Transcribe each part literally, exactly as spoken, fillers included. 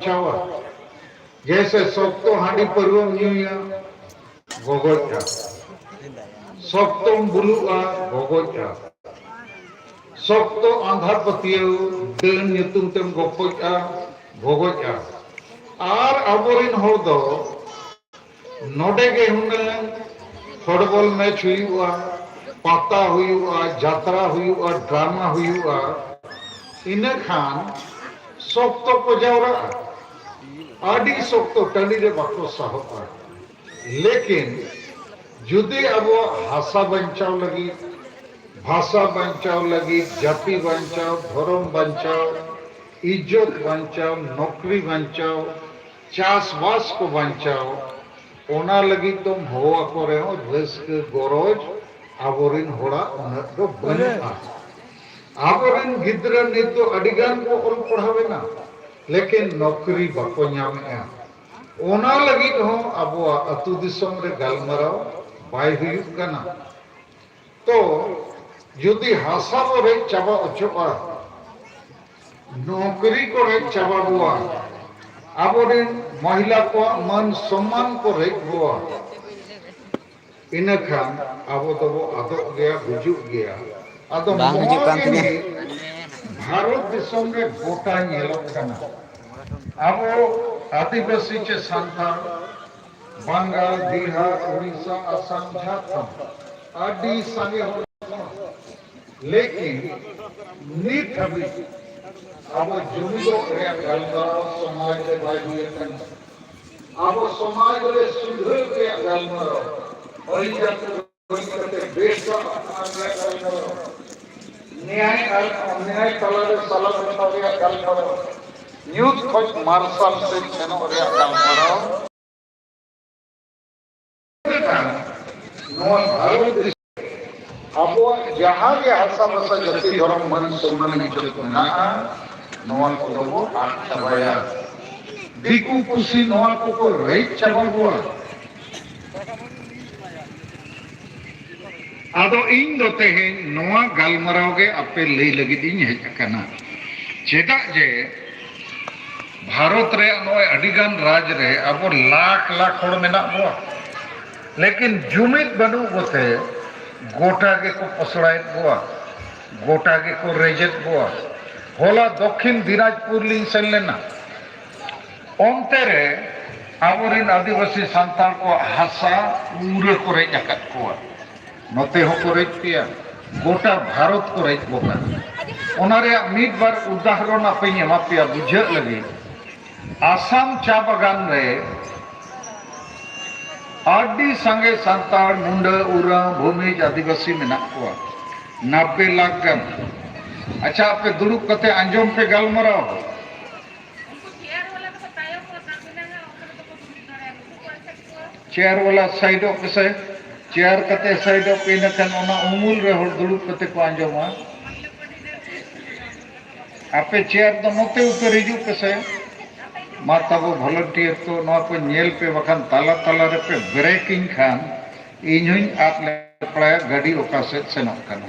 ᱵᱟᱧᱪᱟᱣᱟ᱾ ᱡᱮᱭᱥᱮ ᱥᱚᱠᱛᱚ ᱦᱟᱺᱰᱤ ᱯᱟᱹᱨᱣᱟᱹᱢ ᱧᱩᱭᱟ, ᱜᱚᱜᱚᱡᱼᱟ᱾ ᱥᱚᱠᱛᱚᱢ ᱵᱩᱞᱩᱜᱼᱟ, ᱜᱚᱜᱚᱡᱼᱟ᱾ ᱥᱚᱠᱛᱚ ᱟᱸᱫᱷᱟ ᱯᱟᱹᱛᱭᱟᱹᱣ, ᱰᱟᱹᱱ ᱧᱩᱛᱩᱢ ᱛᱮᱢ ᱜᱚᱯᱚᱡᱼᱟ, ᱜᱚᱜᱚᱡᱼᱟ᱾ ᱟᱨ ᱟᱵᱚᱨᱮᱱ ᱦᱚᱲ ᱫᱚ ᱱᱚᱰᱮ ᱜᱮ ᱦᱩᱱᱟᱹᱝ ᱯᱷᱩᱴᱵᱚᱞ ᱢᱮᱪ ᱦᱩᱭᱩᱜᱼᱟ, ᱯᱟᱛᱟ ᱦᱩᱭᱩᱜᱼᱟ, ᱡᱟᱛᱨᱟ ᱦᱩᱭᱩᱜᱼᱟ, ᱰᱨᱟᱢᱟ ᱦᱩᱭᱩᱜᱼᱟ, ᱤᱱᱟᱹ ᱠᱷᱟᱱ ᱥᱚᱠᱛᱚ ᱠᱚ ᱡᱟᱣᱨᱟᱜᱼᱟ, ᱟᱹᱰᱤ ᱥᱚᱠᱛᱚ ᱴᱟᱺᱰᱤ ᱨᱮ ᱵᱟᱠᱚ ᱥᱟᱦᱚᱵᱼᱟ᱾ ᱞᱮᱠᱤᱱ ᱡᱩᱫᱤ ᱟᱵᱚᱣᱟᱜ ᱦᱟᱥᱟ ᱵᱟᱧᱪᱟᱣ ᱞᱟᱹᱜᱤᱫ, ᱵᱷᱟᱥᱟ ᱵᱟᱧᱪᱟᱣ ᱞᱟᱹᱜᱤᱫ, ᱡᱟᱹᱛᱤ ᱵᱟᱧᱪᱟᱣ, ᱫᱷᱚᱨᱚᱢ ᱵᱟᱧᱪᱟᱣ, ᱤᱡᱽᱡᱚᱛ ᱵᱟᱧᱪᱟᱣ, ᱱᱚᱠᱨᱤ ᱵᱟᱧᱪᱟᱣ, ᱪᱟᱥᱵᱟᱥ ᱠᱚ ᱵᱟᱧᱪᱟᱣ, ᱚᱱᱟ ᱞᱟᱹᱜᱤᱫ ᱫᱚᱢ ᱦᱚᱦᱚ ᱟᱠᱚ ᱨᱮᱦᱚᱸ ᱨᱟᱹᱥᱠᱟᱹ ᱜᱚᱨᱚᱡᱽ ᱟᱵᱚᱨᱮᱱ ᱦᱚᱲᱟᱜ ᱩᱱᱟᱹᱜ ᱫᱚ ᱵᱟᱹᱱᱩᱜᱼᱟ᱾ ᱟᱵᱚᱨᱮᱱ ᱜᱤᱫᱽᱨᱟᱹ ᱱᱤᱛ ᱫᱚ ᱟᱹᱰᱤ ᱜᱟᱱ ᱠᱚ ᱚᱞ ᱯᱟᱲᱦᱟᱣ ᱮᱱᱟ, ᱞᱮᱠᱤᱱ ᱱᱚᱠᱨᱤ ᱵᱟᱠᱚ ᱧᱟᱢᱮᱜᱼᱟ᱾ ᱚᱱᱟ ᱞᱟᱹᱜᱤᱫ ᱦᱚᱸ ᱟᱵᱚᱣᱟᱜ ᱟᱹᱛᱩ ᱫᱤᱥᱚᱢ ᱨᱮ ᱜᱟᱞᱢᱟᱨᱟᱣ ᱵᱟᱭ ᱦᱩᱭᱩᱜ ᱠᱟᱱᱟ᱾ ᱛᱚ ᱡᱩᱫᱤ ᱦᱟᱥᱟ ᱵᱚ ᱨᱮᱡ ᱪᱟᱵᱟ ᱚᱪᱚᱜᱼᱟ, ᱱᱚᱠᱨᱤ ᱠᱚ ᱨᱮᱡ ᱪᱟᱵᱟ ᱵᱚᱣᱟ, ᱟᱵᱚᱨᱮᱱ ᱢᱚᱦᱤᱞᱟ ᱠᱚᱣᱟᱜ ᱢᱟᱹᱱ ᱥᱚᱢᱢᱟᱱ ᱠᱚ ᱨᱮᱡ ᱵᱚᱣᱟ, ᱤᱱᱟᱹ ᱠᱷᱟᱱ ᱟᱵᱚ ᱫᱚᱵᱚ ᱟᱫᱚᱜ ᱜᱮᱭᱟ, ᱜᱩᱡᱩᱜ ᱜᱮᱭᱟ᱾ ᱟᱫᱚ ᱵᱟᱝ ᱦᱤᱡᱩᱜ ᱱᱚᱣᱟ ᱠᱟᱱ ᱜᱮ ᱛᱤᱧᱟᱹ᱾ ᱱᱤᱛ ᱵᱷᱟᱨᱚᱛ ᱫᱤᱥᱚᱢ ᱨᱮ ᱜᱚᱴᱟ ᱧᱮᱞᱚᱜ ᱠᱟᱱᱟ᱾ ᱟᱵᱚ ᱟᱹᱫᱤᱵᱟᱹᱥᱤ ᱪᱮ ᱥᱟᱱᱛᱟᱲ, ᱵᱟᱝᱜᱟᱞ, ᱵᱤᱦᱟᱨ, ᱩᱲᱤᱥᱥᱟ, ᱟᱥᱟᱢ, ᱡᱷᱟᱲᱠᱷᱚᱸᱰ, ᱟᱹᱰᱤ ᱥᱟᱸᱜᱮ ᱦᱚᱲ᱾ ᱞᱮᱠᱤᱱ ᱱᱤᱛ ᱦᱟᱹᱵᱤᱡ ᱟᱵᱚ ᱡᱩᱢᱤᱫᱚᱜ ᱨᱮᱭᱟᱜ ᱜᱟᱞᱢᱟᱨᱟᱣ ᱥᱚᱢᱟᱡᱽ ᱨᱮ ᱵᱟᱭ ᱦᱩᱭ ᱟᱠᱟᱱᱟ᱾ ᱟᱵᱚ ᱥᱚᱢᱟᱡᱽ ᱨᱮ ᱥᱩᱫᱷᱟᱹᱨ ᱨᱮᱭᱟᱜ ᱜᱟᱞᱢᱟᱨᱟᱣ, ᱟᱹᱨᱤ ᱡᱟᱹᱛᱤ ᱦᱩᱭ ᱠᱟᱛᱮ ᱵᱮᱥ ᱟᱯᱱᱟᱨ ᱨᱮᱭᱟᱜ ᱜᱟᱞᱢᱟᱨᱟᱣ, ᱱᱮᱭᱟᱭ ᱟᱨ ᱚᱱᱱᱮᱭᱟᱭ ᱛᱟᱞᱟᱨᱮ ᱥᱟᱞᱟ ᱢᱮᱥᱟ ᱨᱮᱭᱟᱜ ᱜᱟᱞᱢᱟᱨᱟᱣ, ᱧᱩᱛ ᱠᱷᱚᱱ ᱢᱟᱨᱥᱟᱞ ᱥᱮᱫ ᱥᱮᱱᱚᱜ ᱨᱮᱭᱟᱜ ᱜᱟᱞᱢᱟᱨᱟᱣ, ᱱᱚᱣᱟ ᱵᱷᱟᱨᱚᱛ ᱫᱤᱥᱚᱢ ᱟᱵᱚᱣᱟᱜ ᱡᱟᱦᱟᱸ ᱜᱮ ᱦᱟᱥᱟ ᱵᱷᱟᱥᱟ, ᱡᱟᱹᱛᱤ, ᱫᱷᱚᱨᱚᱢ, ᱢᱟᱹᱱ ᱥᱚᱱᱢᱟᱱ, ᱤᱡᱽᱡᱚᱛ ᱢᱮᱱᱟᱜᱼᱟ, ᱱᱚᱣᱟ ᱠᱚᱫᱚ ᱵᱚ ᱟᱫ ᱪᱟᱵᱟᱭᱟ᱾ ᱫᱤᱠᱩ ᱯᱩᱥᱤ ᱱᱚᱣᱟ ᱠᱚᱠᱚ ᱨᱮᱡ ᱪᱟᱵᱟ ᱠᱚᱣᱟ᱾ ᱟᱫᱚ ᱤᱧ ᱫᱚ ᱛᱮᱦᱮᱧ ᱱᱚᱣᱟ ᱜᱟᱞᱢᱟᱨᱟᱣ ᱜᱮ ᱟᱯᱮ ᱞᱟᱹᱭ ᱞᱟᱹᱜᱤᱫ ᱤᱧ ᱦᱮᱡ ᱟᱠᱟᱱᱟ᱾ ᱪᱮᱫᱟᱜ ᱡᱮ ᱵᱷᱟᱨᱚᱛ ᱨᱮᱭᱟᱜ ᱱᱚᱜᱼᱚᱭ ᱟᱹᱰᱤᱜᱟᱱ ᱨᱟᱡᱽ ᱨᱮ ᱟᱵᱚ ᱞᱟᱠᱷ ᱞᱟᱠᱷ ᱦᱚᱲ ᱢᱮᱱᱟᱜ ᱵᱚᱣᱟ, ᱞᱮᱠᱤᱱ ᱡᱩᱢᱤᱫ ᱵᱟᱹᱱᱩᱜ ᱠᱚᱛᱮ ᱜᱚᱴᱟ ᱜᱮᱠᱚ ᱯᱚᱥᱲᱟᱭᱮᱫ ᱵᱚᱣᱟ, ᱜᱚᱴᱟ ᱜᱮᱠᱚ ᱨᱮᱡᱮᱫ ᱵᱚᱣᱟ᱾ ᱦᱚᱞᱟ ᱫᱚᱠᱠᱷᱤᱱ ᱫᱤᱱᱟᱡᱽᱯᱩᱨ ᱞᱤᱧ ᱥᱮᱱ ᱞᱮᱱᱟ, ᱚᱱᱛᱮ ᱨᱮ ᱟᱵᱚᱨᱮᱱ ᱟᱹᱫᱤᱵᱟᱹᱥᱤ ᱥᱟᱱᱛᱟᱲ ᱠᱚᱣᱟᱜ ᱦᱟᱥᱟ ᱯᱩᱨᱟᱹ ᱠᱚ ᱨᱮᱡ ᱟᱠᱟᱫ ᱠᱚᱣᱟ᱾ ᱱᱚᱛᱮ ᱦᱚᱸᱠᱚ ᱨᱮᱡ ᱯᱮᱭᱟ, ᱜᱚᱴᱟ ᱵᱷᱟᱨᱚᱛ ᱠᱚ ᱨᱮᱡ ᱵᱚᱱᱟ᱾ ᱚᱱᱟ ᱨᱮᱭᱟᱜ ᱢᱤᱫ ᱵᱟᱨ ᱩᱫᱟᱦᱚᱨᱚᱱ ᱟᱯᱮᱧ ᱮᱢᱟ ᱯᱮᱭᱟ ᱵᱩᱡᱷᱟᱹᱜ ᱞᱟᱹᱜᱤᱫ᱾ ᱟᱥᱟᱢ ᱪᱟ ᱵᱟᱜᱟᱱ ᱨᱮ ᱟᱹᱰᱤ ᱥᱟᱸᱜᱮ ᱥᱟᱱᱛᱟᱲ, ᱢᱩᱱᱰᱟᱹ, ᱩᱨᱟᱸᱣ, ᱵᱷᱩᱢᱤᱡᱽ, ᱟᱹᱫᱤᱵᱟᱹᱥᱤ ᱢᱮᱱᱟᱜ ᱠᱚᱣᱟ, ᱱᱟᱵᱵᱮ ᱞᱟᱠᱷ ᱜᱟᱱ᱾ ᱟᱪᱪᱷᱟ, ᱟᱯᱮ ᱫᱩᱲᱩᱵ ᱠᱟᱛᱮ ᱟᱸᱡᱚᱢ ᱯᱮ ᱜᱟᱞᱢᱟᱨᱟᱣ᱾ ᱪᱮᱭᱟᱨ ᱵᱟᱞᱟ ᱥᱟᱭᱤᱰᱚᱜ ᱯᱮᱥᱮ, ᱪᱮᱭᱟᱨ ᱠᱟᱛᱮ ᱥᱟᱭᱤᱰᱚᱜ ᱯᱮ, ᱤᱱᱟᱹᱠᱷᱟᱱ ᱚᱱᱟ ᱩᱢᱩᱞ ᱨᱮ ᱦᱚᱲ ᱫᱩᱲᱩᱵ ᱠᱟᱛᱮ ᱠᱚ ᱟᱸᱡᱚᱢᱟ᱾ ᱟᱯᱮ ᱪᱮᱭᱟᱨ ᱫᱚ ᱱᱚᱛᱮ ᱩᱛᱟᱹᱨ ᱦᱤᱡᱩᱜ ᱯᱮᱥᱮ᱾ ᱢᱟ ᱛᱟᱵᱚ ᱵᱷᱚᱞᱚᱱᱴᱤᱭᱟᱨ ᱠᱚ, ᱱᱚᱣᱟ ᱠᱚ ᱧᱮᱞ ᱯᱮ, ᱵᱟᱠᱷᱟᱱ ᱛᱟᱞᱟ ᱛᱟᱞᱟ ᱨᱮᱯᱮ ᱵᱨᱮᱠᱤᱧ ᱠᱷᱟᱱ ᱤᱧ ᱦᱚᱸᱧ ᱟᱫ ᱞᱮᱯᱲᱟᱭᱟ, ᱜᱟᱹᱰᱤ ᱚᱠᱟ ᱥᱮᱫ ᱥᱮᱱᱚᱜ ᱠᱟᱱᱟ᱾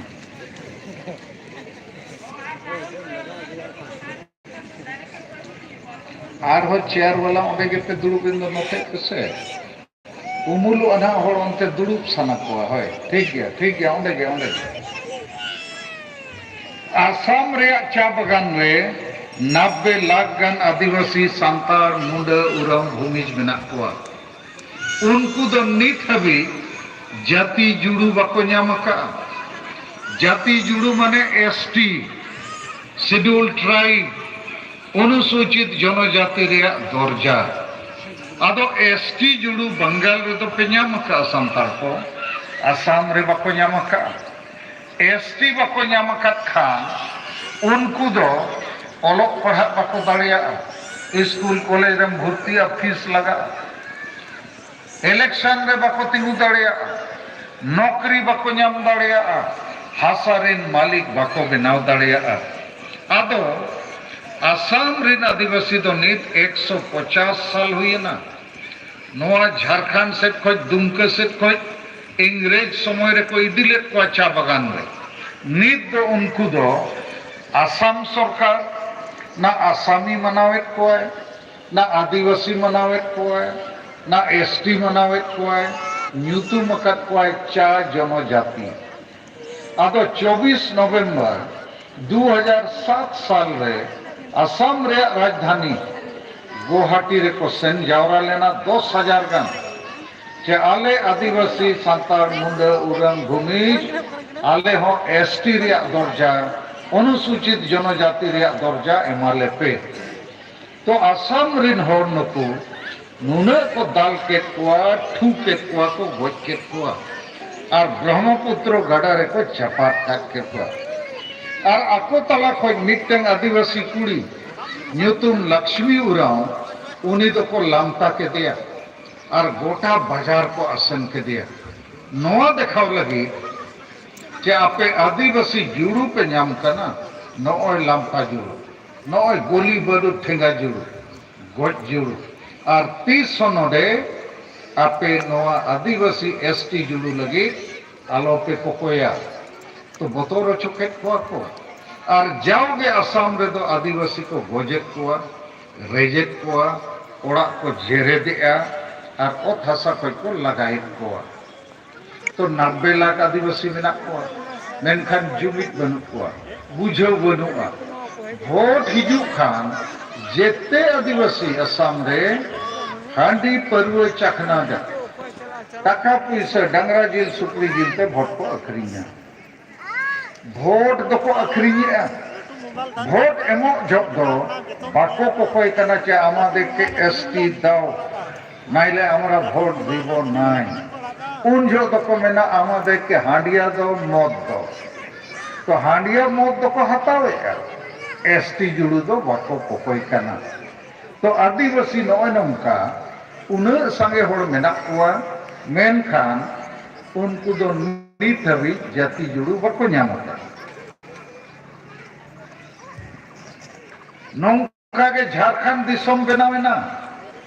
ᱟᱨᱦᱚᱸ ᱪᱮᱭᱟᱨ ᱵᱟᱞᱟ ᱚᱸᱰᱮ ᱜᱮᱯᱮ ᱫᱩᱲᱩᱵ ᱮᱱ ᱫᱚ, ᱱᱚᱛᱮ ᱯᱮᱥᱮ᱾ ᱩᱢᱩᱞᱚᱜᱼᱟ ᱱᱟᱦᱟᱜ ᱦᱚᱲ, ᱚᱱᱛᱮ ᱫᱩᱲᱩᱵ ᱥᱟᱱᱟ ᱠᱚᱣᱟ᱾ ᱦᱳᱭ, ᱴᱷᱤᱠ ᱜᱮᱭᱟ, ᱴᱷᱤᱠ ᱜᱮᱭᱟ, ᱚᱸᱰᱮ ᱜᱮ, ᱚᱸᱰᱮ ᱜᱮ᱾ ᱟᱥᱟᱢ ᱨᱮᱭᱟᱜ ᱪᱟ ᱵᱟᱜᱟᱱ ᱨᱮ ᱱᱟᱵᱵᱮ ᱞᱟᱠᱷ ᱜᱟᱱ ᱟᱹᱫᱤᱵᱟᱹᱥᱤ, ᱥᱟᱱᱛᱟᱲ, ᱢᱩᱸᱰᱟᱹ, ᱩᱨᱟᱣ, ᱵᱷᱩᱢᱤᱡᱽ ᱢᱮᱱᱟᱜ ᱠᱚᱣᱟ᱾ ᱩᱱᱠᱩ ᱫᱚ ᱱᱤᱛ ᱦᱟᱹᱵᱤᱡ ᱡᱟᱹᱛᱤ ᱡᱩᱲᱩ ᱵᱟᱠᱚ ᱧᱟᱢ ᱟᱠᱟᱫᱼᱟ᱾ ᱡᱟᱹᱛᱤ ᱡᱩᱲᱩ ᱢᱟᱱᱮ ᱮᱥ ᱴᱤ, ᱥᱤᱰᱩᱞ ᱴᱨᱟᱭᱤᱵᱽ, ᱚᱱᱩᱥᱩᱪᱤᱛ ᱡᱚᱱᱚᱡᱟᱛᱤ ᱨᱮᱭᱟᱜ ᱫᱚᱨᱡᱟ᱾ ᱟᱫᱚ ᱮᱥ ᱴᱤ ᱡᱩᱲᱩ ᱵᱟᱝᱜᱟᱞ ᱨᱮᱫᱚ ᱯᱮ ᱧᱟᱢ ᱟᱠᱟᱫᱼᱟ ᱥᱟᱱᱛᱟᱲ ᱠᱚ, ᱟᱥᱟᱢ ᱨᱮ ᱵᱟᱠᱚ ᱧᱟᱢ ᱟᱠᱟᱫᱼᱟ᱾ ᱮᱥ ᱴᱤ ᱵᱟᱠᱚ ᱧᱟᱢ ᱟᱠᱟᱫ ᱠᱷᱟᱱ ᱩᱱᱠᱩ ᱫᱚ ᱚᱞᱚᱜ ᱯᱟᱲᱦᱟᱜ ᱵᱟᱠᱚ ᱫᱟᱲᱮᱭᱟᱜᱼᱟ, ᱥᱠᱩᱞ ᱠᱚᱞᱮᱡᱽ ᱨᱮᱢ ᱵᱷᱚᱨᱛᱤᱜᱼᱟ, ᱯᱷᱤᱥ ᱞᱟᱜᱟᱜᱼᱟ᱾ ᱤᱞᱮᱠᱥᱚᱱ ᱨᱮ ᱵᱟᱠᱚ ᱛᱤᱸᱜᱩ ᱫᱟᱲᱮᱭᱟᱜᱼᱟ, ᱱᱚᱠᱨᱤ ᱵᱟᱠᱚ ᱧᱟᱢ ᱫᱟᱲᱮᱭᱟᱜᱼᱟ, ᱦᱟᱥᱟ ᱨᱮᱱ ᱢᱟᱹᱞᱤᱠ ᱵᱟᱠᱚ ᱵᱮᱱᱟᱣ ᱫᱟᱲᱮᱭᱟᱜᱼᱟ᱾ ᱟᱫᱚ ᱟᱥᱟᱢ ᱨᱮᱱ ᱟᱹᱫᱤᱵᱟᱹᱥᱤ ᱫᱚ ᱱᱤᱛ ᱮᱠᱥᱚ ᱯᱚᱪᱟᱥ ᱥᱟᱞ ᱦᱩᱭᱮᱱᱟ᱾ ᱱᱚᱣᱟ ᱡᱷᱟᱲᱠᱷᱚᱸᱰ ᱥᱮᱫ ᱠᱷᱚᱡ, ᱫᱩᱢᱠᱟᱹ ᱥᱮᱫ ᱠᱷᱚᱡ ᱤᱝᱨᱮᱡᱽ ᱥᱚᱢᱚᱭ ᱨᱮᱠᱚ ᱤᱫᱤ ᱞᱮᱫ ᱠᱚᱣᱟ ᱪᱟ ᱵᱟᱜᱟᱱ ᱨᱮ᱾ ᱱᱤᱛ ᱫᱚ ᱩᱱᱠᱩ ᱫᱚ ᱟᱥᱟᱢ ᱥᱚᱨᱠᱟᱨ, ᱱᱟ ᱟᱥᱟᱢᱤ ᱢᱟᱱᱟᱣᱮᱫ ᱠᱚᱣᱟᱭ, ᱱᱟ ᱟᱹᱫᱤᱵᱟᱹᱥᱤ ᱢᱟᱱᱟᱣᱮᱫ ᱠᱚᱣᱟᱭ, ᱱᱟ ᱮᱥ ᱴᱤ ᱢᱟᱱᱟᱣᱮᱫ ᱠᱚᱣᱟᱭ, ᱧᱩᱛᱩᱢ ᱟᱠᱟᱫ ᱠᱚᱣᱟᱭ ᱪᱟ ᱡᱚᱱᱚᱡᱟᱛᱤ᱾ ᱟᱫᱚ ᱪᱚᱵᱵᱤᱥ ᱱᱚᱵᱷᱮᱢᱵᱚᱨ ᱫᱩ ᱦᱟᱡᱟᱨ ᱥᱟᱛ ᱥᱟᱞ ᱨᱮ ᱟᱥᱟᱢ ᱨᱮᱭᱟᱜ ᱨᱟᱡᱽᱫᱷᱟᱱᱤ ᱜᱩᱣᱟᱦᱟᱴᱤ ᱨᱮᱠᱚ ᱥᱮᱱ ᱡᱟᱣᱨᱟ ᱞᱮᱱᱟ ᱫᱚᱥ ᱦᱟᱡᱟᱨ ᱜᱟᱱ᱾ ᱪᱮ ᱟᱞᱮ ᱟᱹᱫᱤᱵᱟᱹᱥᱤ, ᱥᱟᱱᱛᱟᱲ, ᱢᱩᱸᱰᱟᱹ, ᱩᱨᱟᱹᱝ, ᱵᱷᱩᱢᱤᱡᱽ, ᱟᱞᱮ ᱦᱚᱸ ᱮᱥ ᱴᱤ ᱨᱮᱭᱟᱜ ᱫᱚᱨᱡᱟ, ᱚᱱᱩᱥᱩᱪᱤᱛ ᱡᱚᱱᱚᱡᱟᱛᱤ ᱨᱮᱭᱟᱜ ᱫᱚᱨᱡᱟ ᱮᱢᱟ ᱞᱮ ᱯᱮ᱾ ᱛᱚ ᱟᱥᱟᱢ ᱨᱤᱱ ᱦᱚᱲ ᱱᱩᱠᱩ ᱱᱩᱱᱟᱹᱜ ᱠᱚ ᱫᱟᱞ ᱠᱮᱫ ᱠᱚᱣᱟ, ᱴᱷᱩ ᱠᱮᱫ ᱠᱚᱣᱟ ᱠᱚ, ᱜᱚᱡ ᱠᱮᱫ ᱠᱚᱣᱟ, ᱟᱨ ᱵᱨᱚᱦᱢᱚᱯᱩᱛᱨᱚ ᱜᱟᱰᱟ ᱨᱮᱠᱚ ᱪᱟᱯᱟᱫ ᱠᱟᱜ ᱠᱮᱫ ᱠᱚᱣᱟ᱾ ᱟᱨ ᱟᱠᱚ ᱛᱟᱞᱟ ᱠᱷᱚᱱ ᱢᱤᱫᱴᱟᱝ ᱟᱹᱫᱤᱵᱟᱹᱥᱤ ᱠᱩᱲᱤ ᱧᱩᱛᱩᱢ ᱞᱟᱠᱥᱢᱤ ᱩᱨᱟᱸᱣ, ᱩᱱᱤ ᱫᱚᱠᱚ ᱞᱟᱢᱴᱟ ᱠᱮᱫᱮᱭᱟ ᱟᱨ ᱜᱚᱴᱟ ᱵᱟᱡᱟᱨ ᱠᱚ ᱟᱥᱮᱱ ᱠᱮᱫᱮᱭᱟ᱾ ᱱᱚᱣᱟ ᱫᱮᱠᱷᱟᱣ ᱞᱟᱹᱜᱤᱫ ᱡᱮ ᱟᱯᱮ ᱟᱹᱫᱤᱵᱟᱹᱥᱤ ᱡᱩᱲᱩ ᱯᱮ ᱧᱟᱢ ᱠᱟᱱᱟ, ᱱᱚᱜᱼᱚᱭ ᱞᱟᱢᱴᱟ ᱡᱩᱲᱩ, ᱱᱚᱜᱼᱚᱭ ᱜᱚᱞᱤ ᱵᱟᱹᱨᱩᱫ ᱴᱷᱮᱸᱜᱟ ᱡᱩᱲᱩ, ᱜᱚᱡ ᱡᱩᱲᱩ᱾ ᱟᱨ ᱛᱤᱥ ᱦᱚᱸ ᱱᱚᱰᱮ ᱟᱯᱮ ᱱᱚᱣᱟ ᱟᱹᱫᱤᱵᱟᱹᱥᱤ ᱮᱥ ᱴᱤ ᱡᱩᱲᱩ ᱞᱟᱹᱜᱤᱫ ᱟᱞᱚ ᱯᱮ ᱠᱚᱠᱚᱭᱟ᱾ ᱛᱚ ᱵᱚᱛᱚᱨ ᱦᱚᱪᱚ ᱠᱮᱫ ᱠᱚᱣᱟ ᱠᱚ᱾ ᱟᱨ ᱡᱟᱣᱜᱮ ᱟᱥᱟᱢ ᱨᱮᱫᱚ ᱟᱹᱫᱤᱵᱟᱹᱥᱤ ᱠᱚ ᱜᱚᱡᱮᱫ ᱠᱚᱣᱟ, ᱨᱮᱡᱮᱫ ᱠᱚᱣᱟ, ᱚᱲᱟᱜ ᱠᱚ ᱡᱮᱨᱮᱫᱮᱜᱼᱟ, ᱟᱨ ᱚᱛ ᱦᱟᱥᱟ ᱠᱷᱚᱡ ᱠᱚ ᱞᱟᱜᱟᱭᱮᱫ ᱠᱚᱣᱟ᱾ ᱛᱚ ᱱᱟᱵᱵᱮ ᱞᱟᱠᱷ ᱟᱹᱫᱤᱵᱟᱹᱥᱤ ᱢᱮᱱᱟᱜ ᱠᱚᱣᱟ, ᱢᱮᱱᱠᱷᱟᱱ ᱡᱩᱢᱤᱫ ᱵᱟᱹᱱᱩᱜ ᱠᱚᱣᱟ, ᱵᱩᱡᱷᱟᱹᱣ ᱵᱟᱹᱱᱩᱜᱼᱟ᱾ ᱵᱷᱳᱴ ᱦᱤᱡᱩᱜ ᱠᱷᱟᱱ ᱡᱮᱛᱮ ᱟᱹᱫᱤᱵᱟᱹᱥᱤ ᱟᱥᱟᱢ ᱨᱮ ᱦᱟᱺᱰᱤ ᱯᱟᱹᱨᱣᱟᱹ ᱪᱟᱠᱷᱱᱟ ᱫᱟ, ᱴᱟᱠᱟ ᱯᱩᱭᱥᱟᱹ, ᱰᱟᱝᱨᱟ ᱡᱤᱞ, ᱥᱩᱠᱨᱤ ᱡᱤᱞ ᱛᱮ ᱵᱷᱳᱴ ᱠᱚ ᱟᱹᱠᱷᱨᱤᱧᱟ᱾ ᱵᱷᱳᱴ ᱫᱚᱠᱚ ᱟᱹᱠᱷᱨᱤᱧᱮᱜᱼᱟ᱾ ᱵᱷᱳᱴ ᱮᱢᱚᱜ ᱡᱚᱦᱚᱜ ᱫᱚ ᱵᱟᱠᱚ ᱠᱚᱠᱚᱭ ᱠᱟᱱᱟ ᱪᱮ ᱟᱢᱟᱫᱮᱨᱠᱮ ᱮᱥ ᱴᱤ ᱫᱟᱣ, নাইলে আমরা ভোট দিব না। ᱩᱱ ᱡᱚᱦᱚᱜ ᱫᱚᱠᱚ ᱢᱮᱱᱟ ᱟᱢᱟᱫᱮᱨᱠᱮ ᱦᱟᱺᱰᱤᱭᱟ ᱫᱟᱣ, ᱢᱚᱫ ᱫᱟᱣ᱾ ᱛᱚ ᱦᱟᱺᱰᱤᱭᱟ ᱢᱚᱫ ᱫᱚᱠᱚ ᱦᱟᱛᱟᱣᱮᱜᱼᱟ, ᱮᱥ ᱴᱤ ᱡᱩᱲᱩ ᱫᱚ ᱵᱟᱠᱚ ᱠᱚᱠᱚᱭ ᱠᱟᱱᱟ᱾ ᱛᱚ ᱟᱹᱫᱤᱵᱟᱹᱥᱤ ᱱᱚᱜᱼᱚᱭ ᱱᱚᱝᱠᱟ ᱩᱱᱟᱹᱜ ᱥᱟᱸᱜᱮ ᱦᱚᱲ ᱢᱮᱱᱟᱜ ᱠᱚᱣᱟ, ᱢᱮᱱᱠᱷᱟᱱ ᱩᱱᱠᱩ ᱫᱚ ᱱᱤᱛ ᱦᱟᱹᱵᱤᱡ ᱡᱟᱹᱛᱤ ᱡᱩᱲᱩ ᱵᱟᱠᱚ ᱧᱟᱢ ᱟᱠᱟᱫᱟ᱾ ᱱᱚᱝᱠᱟ ᱜᱮ ᱡᱷᱟᱲᱠᱷᱚᱸᱰ ᱫᱤᱥᱚᱢ ᱵᱮᱱᱟᱣ ᱮᱱᱟ,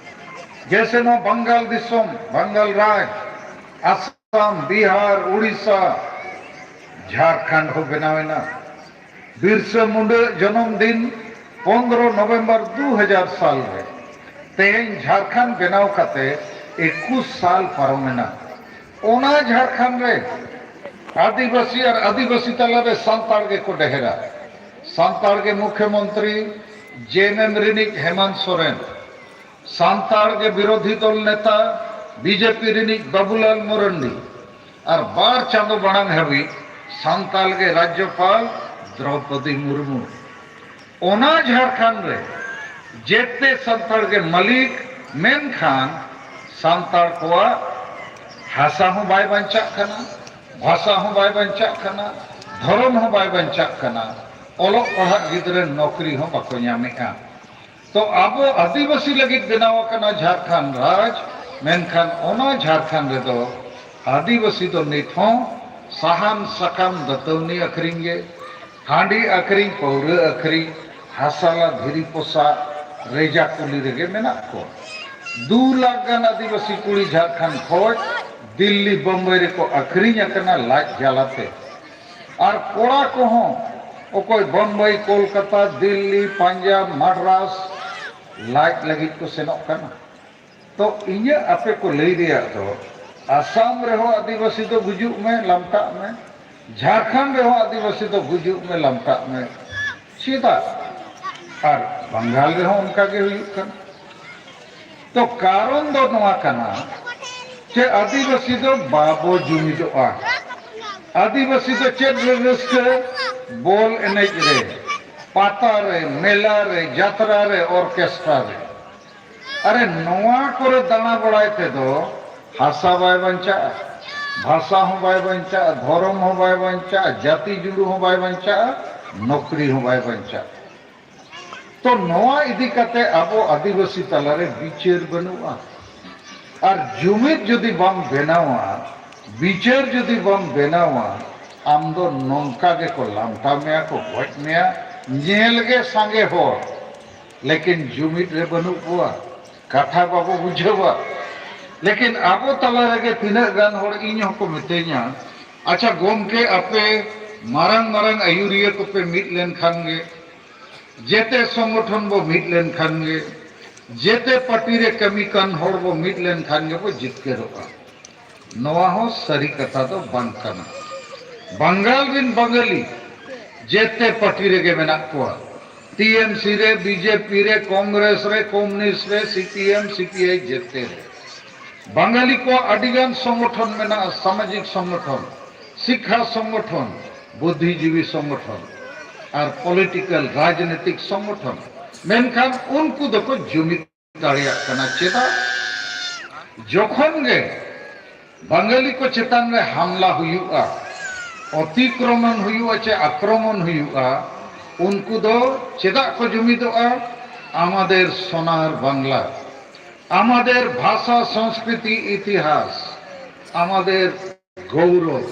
ᱡᱮᱭᱥᱮ ᱱᱚᱣᱟ ᱵᱟᱝᱜᱟᱞ ᱫᱤᱥᱚᱢ, ᱵᱟᱝᱜᱟᱞ ᱨᱟᱡᱽ, ᱟᱥᱟᱢ, ᱵᱤᱦᱟᱨ, ᱩᱲᱤᱥᱥᱟ, ᱡᱷᱟᱲᱠᱷᱚᱸᱰ ᱦᱚᱸ ᱵᱮᱱᱟᱣ ᱮᱱᱟ᱾ ᱵᱤᱨᱥᱟᱹ ᱢᱩᱱᱰᱟᱹ ᱡᱚᱱᱚᱢ ᱫᱤᱱ ᱯᱚᱱᱫᱽᱨᱚ ᱱᱚᱵᱷᱮᱢᱵᱚᱨ ᱫᱩ ᱦᱟᱡᱟᱨ ᱥᱟᱞ ᱨᱮ᱾ ᱛᱮᱦᱮᱧ ᱡᱷᱟᱲᱠᱷᱚᱸᱰ ᱵᱮᱱᱟᱣ ᱠᱟᱛᱮ ᱮᱠᱩᱥ ᱥᱟᱞ ᱯᱟᱨᱚᱢᱮᱱᱟ᱾ ᱚᱱᱟ ᱡᱷᱟᱲᱠᱷᱚᱸᱰ ᱨᱮ ᱟᱹᱫᱤᱵᱟᱹᱥᱤ ᱟᱨ ᱟᱹᱫᱤᱵᱟᱹᱥᱤ ᱛᱟᱞᱟᱨᱮ ᱥᱟᱱᱛᱟᱲ ᱜᱮᱠᱚ ᱰᱷᱮᱨᱟ᱾ ᱥᱟᱱᱛᱟᱲ ᱜᱮ ᱢᱩᱠᱷᱭᱚᱢᱚᱱᱛᱨᱤ, ᱡᱮ ᱮᱢ ᱮᱢ ᱨᱤᱱᱤᱡ ᱦᱮᱢᱟᱱᱛ ᱥᱚᱨᱮᱱ, ᱥᱟᱱᱛᱟᱲ ᱜᱮ ᱵᱤᱨᱳᱫᱷᱤ ᱫᱚᱞ ᱱᱮᱛᱟ, ᱵᱤ ᱡᱮ ᱯᱤ ᱨᱤᱱᱤᱡ ᱵᱟᱵᱩᱞᱟᱞ ᱢᱚᱨᱚᱱᱰᱤ, ᱟᱨ ᱵᱟᱨ ᱪᱟᱸᱫᱚ ᱢᱟᱲᱟᱝ ᱦᱟᱹᱵᱤᱡ ᱥᱟᱱᱛᱟᱲ ᱜᱮ ᱨᱟᱡᱽᱡᱚᱯᱟᱞ ᱫᱨᱚᱣᱯᱚᱫᱤ ᱢᱩᱨᱢᱩ᱾ ᱚᱱᱟ ᱡᱷᱟᱲᱠᱷᱚᱸᱰ ᱨᱮ ᱡᱮᱛᱮ ᱥᱟᱱᱛᱟᱲ ᱜᱮ ᱢᱟᱹᱞᱤᱠ, ᱢᱮᱱᱠᱷᱟᱱ ᱥᱟᱱᱛᱟᱲ ᱠᱚᱣᱟᱜ ᱦᱟᱥᱟ ᱦᱚᱸ ᱵᱟᱭ ᱵᱟᱧᱪᱟᱜ ᱠᱟᱱᱟ, ᱵᱷᱟᱥᱟ ᱦᱚᱸ ᱵᱟᱭ ᱵᱟᱧᱪᱟᱜ ᱠᱟᱱᱟ, ᱫᱷᱚᱨᱚᱢ ᱦᱚᱸ ᱵᱟᱭ ᱵᱟᱧᱪᱟᱜ ᱠᱟᱱᱟ, ᱚᱞᱚᱜ ᱯᱟᱲᱦᱟᱜ ᱜᱤᱫᱽᱨᱟᱹ ᱱᱚᱠᱨᱤ ᱦᱚᱸ ᱵᱟᱠᱚ ᱧᱟᱢᱮᱫᱼᱟ᱾ ᱛᱚ ᱟᱵᱚ ᱟᱹᱫᱤᱵᱟᱹᱥᱤ ᱞᱟᱹᱜᱤᱫ ᱵᱮᱱᱟᱣ ᱟᱠᱟᱱᱟ ᱡᱷᱟᱲᱠᱷᱚᱸᱰ ᱨᱟᱡᱽ, ᱢᱮᱱᱠᱷᱟᱱ ᱚᱱᱟ ᱡᱷᱟᱲᱠᱷᱚᱸᱰ ᱨᱮᱫᱚ ᱟᱹᱫᱤᱵᱟᱹᱥᱤ ᱫᱚ ᱱᱤᱛ ᱦᱚᱸ ᱥᱟᱦᱟᱱ ᱥᱟᱠᱟᱢ ᱫᱟᱹᱛᱟᱹᱣᱱᱤ ᱟᱹᱠᱷᱨᱤᱧ ᱜᱮ, ᱦᱟᱺᱰᱤ ᱟᱹᱠᱷᱨᱤᱧ, ᱯᱟᱹᱣᱨᱟᱹ ᱟᱹᱠᱷᱨᱤᱧ, ᱦᱟᱥᱟᱞᱟ ᱫᱷᱤᱨᱤ ᱯᱚᱥᱟᱜ ᱨᱮᱡᱟ ᱠᱩᱞᱤ ᱨᱮᱜᱮ ᱢᱮᱱᱟᱜ ᱠᱚᱣᱟ᱾ ᱫᱩ ᱞᱟᱠᱷ ᱜᱟᱱ ᱟᱹᱫᱤᱵᱟᱹᱥᱤ ᱠᱩᱲᱤ ᱡᱷᱟᱲᱠᱷᱚᱸᱰ ᱠᱷᱚᱱ ᱫᱤᱞᱞᱤ ᱵᱚᱢᱵᱟᱭ ᱨᱮᱠᱚ ᱟᱹᱠᱷᱨᱤᱧ ᱟᱠᱟᱱᱟ ᱞᱟᱡ ᱡᱟᱞᱟᱛᱮ᱾ ᱟᱨ ᱠᱚᱲᱟ ᱠᱚᱦᱚᱸ ᱚᱠᱚᱭ ᱵᱚᱢᱵᱟᱭ, ᱠᱳᱞᱠᱟᱛᱟ, ᱫᱤᱞᱞᱤ, ᱯᱟᱧᱡᱟᱵᱽ, ᱢᱟᱫᱽᱨᱟᱥ ᱞᱟᱡ ᱞᱟᱹᱜᱤᱫ ᱠᱚ ᱥᱮᱱᱚᱜ ᱠᱟᱱᱟ᱾ ᱛᱚ ᱤᱧᱟᱹᱜ ᱟᱯᱮ ᱠᱚ ᱞᱟᱹᱭ ᱨᱮᱭᱟᱜ ᱫᱚ, ᱟᱥᱟᱢ ᱨᱮᱦᱚᱸ ᱟᱹᱫᱤᱵᱟᱹᱥᱤ ᱫᱚ ᱜᱩᱡᱩᱜ ᱢᱮ, ᱞᱟᱢᱴᱟᱜ ᱢᱮ, ᱡᱷᱟᱲᱠᱷᱚᱸᱰ ᱨᱮᱦᱚᱸ ᱟᱹᱫᱤᱵᱟᱹᱥᱤ ᱫᱚ ᱜᱩᱡᱩᱜ ᱢᱮ, ᱞᱟᱢᱴᱟᱜ ᱢᱮ᱾ ᱪᱮᱫᱟᱜ? ᱟᱨ ᱵᱟᱝᱜᱟᱞ ᱨᱮᱦᱚᱸ ᱚᱱᱠᱟ ᱜᱮ ᱦᱩᱭᱩᱜ ᱠᱟᱱᱟ᱾ ᱛᱚ ᱠᱟᱨᱚᱱ ᱫᱚ ᱱᱚᱣᱟ ᱠᱟᱱᱟ ᱡᱮ ᱟᱹᱫᱤᱵᱟᱹᱥᱤ ᱫᱚ ᱵᱟᱵᱚ ᱡᱩᱢᱤᱫᱚᱜᱼᱟ᱾ ᱟᱹᱫᱤᱵᱟᱹᱥᱤ ᱫᱚ ᱪᱮᱫ ᱨᱮ ᱨᱟᱹᱥᱠᱟᱹ? ᱵᱚᱞ ᱮᱱᱮᱡ ᱨᱮ, ᱯᱟᱛᱟ ᱨᱮ, ᱢᱮᱞᱟ ᱨᱮ, ᱡᱟᱛᱨᱟ ᱨᱮ, ᱚᱨᱠᱮᱥᱴᱨᱟ ᱨᱮ᱾ ᱟᱨᱮ ᱱᱚᱣᱟ ᱠᱚᱨᱮ ᱫᱟᱬᱟ ᱵᱟᱲᱟᱭ ᱛᱮᱫᱚ ᱦᱟᱥᱟ ᱵᱟᱭ ᱵᱟᱧᱪᱟᱜᱼᱟ, ᱵᱷᱟᱥᱟ ᱦᱚᱸ ᱵᱟᱭ ᱵᱟᱧᱪᱟᱜᱼᱟ, ᱫᱷᱚᱨᱚᱢ ᱦᱚᱸ ᱵᱟᱭ ᱵᱟᱧᱪᱟᱜᱼᱟ, ᱡᱟᱹᱛᱤ ᱡᱩᱲᱩ ᱦᱚᱸ ᱵᱟᱭ ᱵᱟᱧᱪᱟᱜᱼᱟ, ᱱᱚᱠᱨᱤ ᱦᱚᱸ ᱵᱟᱭ ᱵᱟᱧᱪᱟᱜᱼᱟ᱾ ᱛᱚ ᱱᱚᱣᱟ ᱤᱫᱤ ᱠᱟᱛᱮ ᱟᱵᱚ ᱟᱹᱫᱤᱵᱟᱹᱥᱤ ᱛᱟᱞᱟᱨᱮ ᱵᱤᱪᱟᱹᱨ ᱵᱟᱹᱱᱩᱜᱼᱟ᱾ ᱟᱨ ᱡᱩᱢᱤᱫ ᱡᱩᱫᱤ ᱵᱟᱢ ᱵᱮᱱᱟᱣᱟ, ᱵᱤᱪᱟᱹᱨ ᱡᱩᱫᱤ ᱵᱟᱢ ᱵᱮᱱᱟᱣᱟ, ᱟᱢ ᱫᱚ ᱱᱚᱝᱠᱟ ᱜᱮᱠᱚ ᱞᱟᱢᱴᱟ ᱢᱮᱭᱟ, ᱠᱚ ᱜᱚᱡ ᱢᱮᱭᱟ᱾ ᱧᱮᱞ ᱜᱮ ᱥᱟᱸᱜᱮ ᱦᱚᱲ, ᱞᱮᱠᱤᱱ ᱡᱩᱢᱤᱫ ᱨᱮ ᱵᱟᱹᱱᱩᱜ ᱠᱚᱣᱟ, ᱠᱟᱛᱷᱟ ᱵᱟᱵᱚ ᱵᱩᱡᱷᱟᱹᱣᱟ᱾ ᱞᱮᱠᱤᱱ ᱟᱵᱚ ᱛᱟᱞᱟ ᱨᱮᱜᱮ ᱛᱤᱱᱟᱹᱜ ᱜᱟᱱ ᱦᱚᱲ ᱤᱧ ᱦᱚᱸᱠᱚ ᱢᱤᱛᱟᱹᱧᱟ, "ᱟᱪᱪᱷᱟ ᱜᱚᱢᱠᱮ, ᱟᱯᱮ ᱢᱟᱨᱟᱝ ᱢᱟᱨᱟᱝ ᱟᱹᱭᱩᱨᱤᱭᱟᱹ ᱠᱚᱯᱮ ᱢᱤᱫ ᱞᱮᱱᱠᱷᱟᱱ ᱜᱮ, ᱡᱮᱛᱮ ᱥᱚᱝᱜᱚᱴᱷᱚᱱ ᱵᱚ ᱢᱤᱫ ᱞᱮᱱᱠᱷᱟᱱ ᱜᱮ, ᱡᱮᱛᱮ ᱯᱟᱨᱴᱤ ᱨᱮ ᱠᱟᱹᱢᱤ ᱠᱟᱱ ᱦᱚᱲ ᱵᱚ ᱢᱤᱫ ᱞᱮᱱᱠᱷᱟᱱ ᱜᱮᱵᱚ ᱡᱤᱛᱠᱟᱹᱨᱚᱜᱼᱟ᱾ ᱱᱚᱣᱟ ᱦᱚᱸ ᱥᱟᱹᱨᱤ ᱠᱟᱛᱷᱟ ᱫᱚ ᱵᱟᱝ ᱠᱟᱱᱟ᱾ ᱵᱟᱝᱜᱟᱞ ᱨᱤᱱ ᱵᱟᱝᱜᱟᱞᱤ ᱡᱮᱛᱮ ᱯᱟᱨᱴᱤ ᱨᱮᱜᱮ ᱢᱮᱱᱟᱜ ᱠᱚᱣᱟ᱾ ᱴᱤ ᱮᱢ ᱥᱤ ᱨᱮ, ᱵᱤ ᱡᱮ ᱯᱤ ᱨᱮ, ᱠᱚᱝᱜᱨᱮᱥ ᱨᱮ, ᱠᱚᱢᱩᱱᱤᱥᱴ ᱨᱮ, C P M, C P I, ᱡᱮᱛᱮ ᱨᱮ᱾ ᱵᱟᱝᱜᱟᱞᱤ ᱠᱚᱣᱟᱜ ᱟᱹᱰᱤᱜᱟᱱ ᱥᱚᱝᱜᱚᱴᱷᱚᱱ ᱢᱮᱱᱟᱜᱼᱟ, ᱥᱟᱢᱟᱡᱤᱠ ᱥᱚᱝᱜᱚᱴᱷᱚᱱ, ᱥᱤᱠᱠᱷᱟ ᱥᱚᱝᱜᱚᱴᱷᱚᱱ, ᱵᱩᱫᱽᱫᱷᱤᱡᱤᱵᱤ ᱥᱚᱝᱜᱚᱴᱷᱚᱱ ᱟᱨ ᱯᱚᱞᱤᱴᱤᱠᱟᱞ, ᱨᱟᱡᱽᱱᱤᱛᱤᱠ ᱥᱚᱝᱜᱚᱴᱷᱚᱱ᱾ ᱢᱮᱱᱠᱷᱟᱱ ᱩᱱᱠᱩ ᱫᱚᱠᱚ ᱡᱩᱢᱤᱫ ᱫᱟᱲᱮᱭᱟᱜ ᱠᱟᱱᱟ᱾ ᱪᱮᱫᱟᱜ? ᱡᱚᱠᱷᱚᱱ ᱜᱮ ᱵᱟᱝᱜᱟᱞᱤ ᱠᱚ ᱪᱮᱛᱟᱱ ᱨᱮ ᱦᱟᱢᱞᱟ ᱦᱩᱭᱩᱜᱼᱟ, ᱚᱛᱤᱠᱨᱚᱢᱚᱱ ᱦᱩᱭᱩᱜᱼᱟ ᱪᱮ ᱟᱠᱨᱚᱢᱚᱱ ᱦᱩᱭᱩᱜᱼᱟ, ᱩᱱᱠᱩ ᱫᱚ ᱪᱮᱫᱟᱜ ᱠᱚ ᱡᱩᱢᱤᱫᱚᱜᱼᱟ? ᱟᱢᱟᱫᱮᱨ ᱥᱳᱱᱟᱨ ᱵᱟᱝᱞᱟ, ᱟᱢᱟᱫᱮᱨ ᱵᱷᱟᱥᱟ, ᱥᱚᱝᱥᱠᱨᱤᱛᱤ, ᱤᱛᱤᱦᱟᱥ, ᱟᱢᱟᱫᱮᱨ ᱜᱚᱣᱨᱚᱵ᱾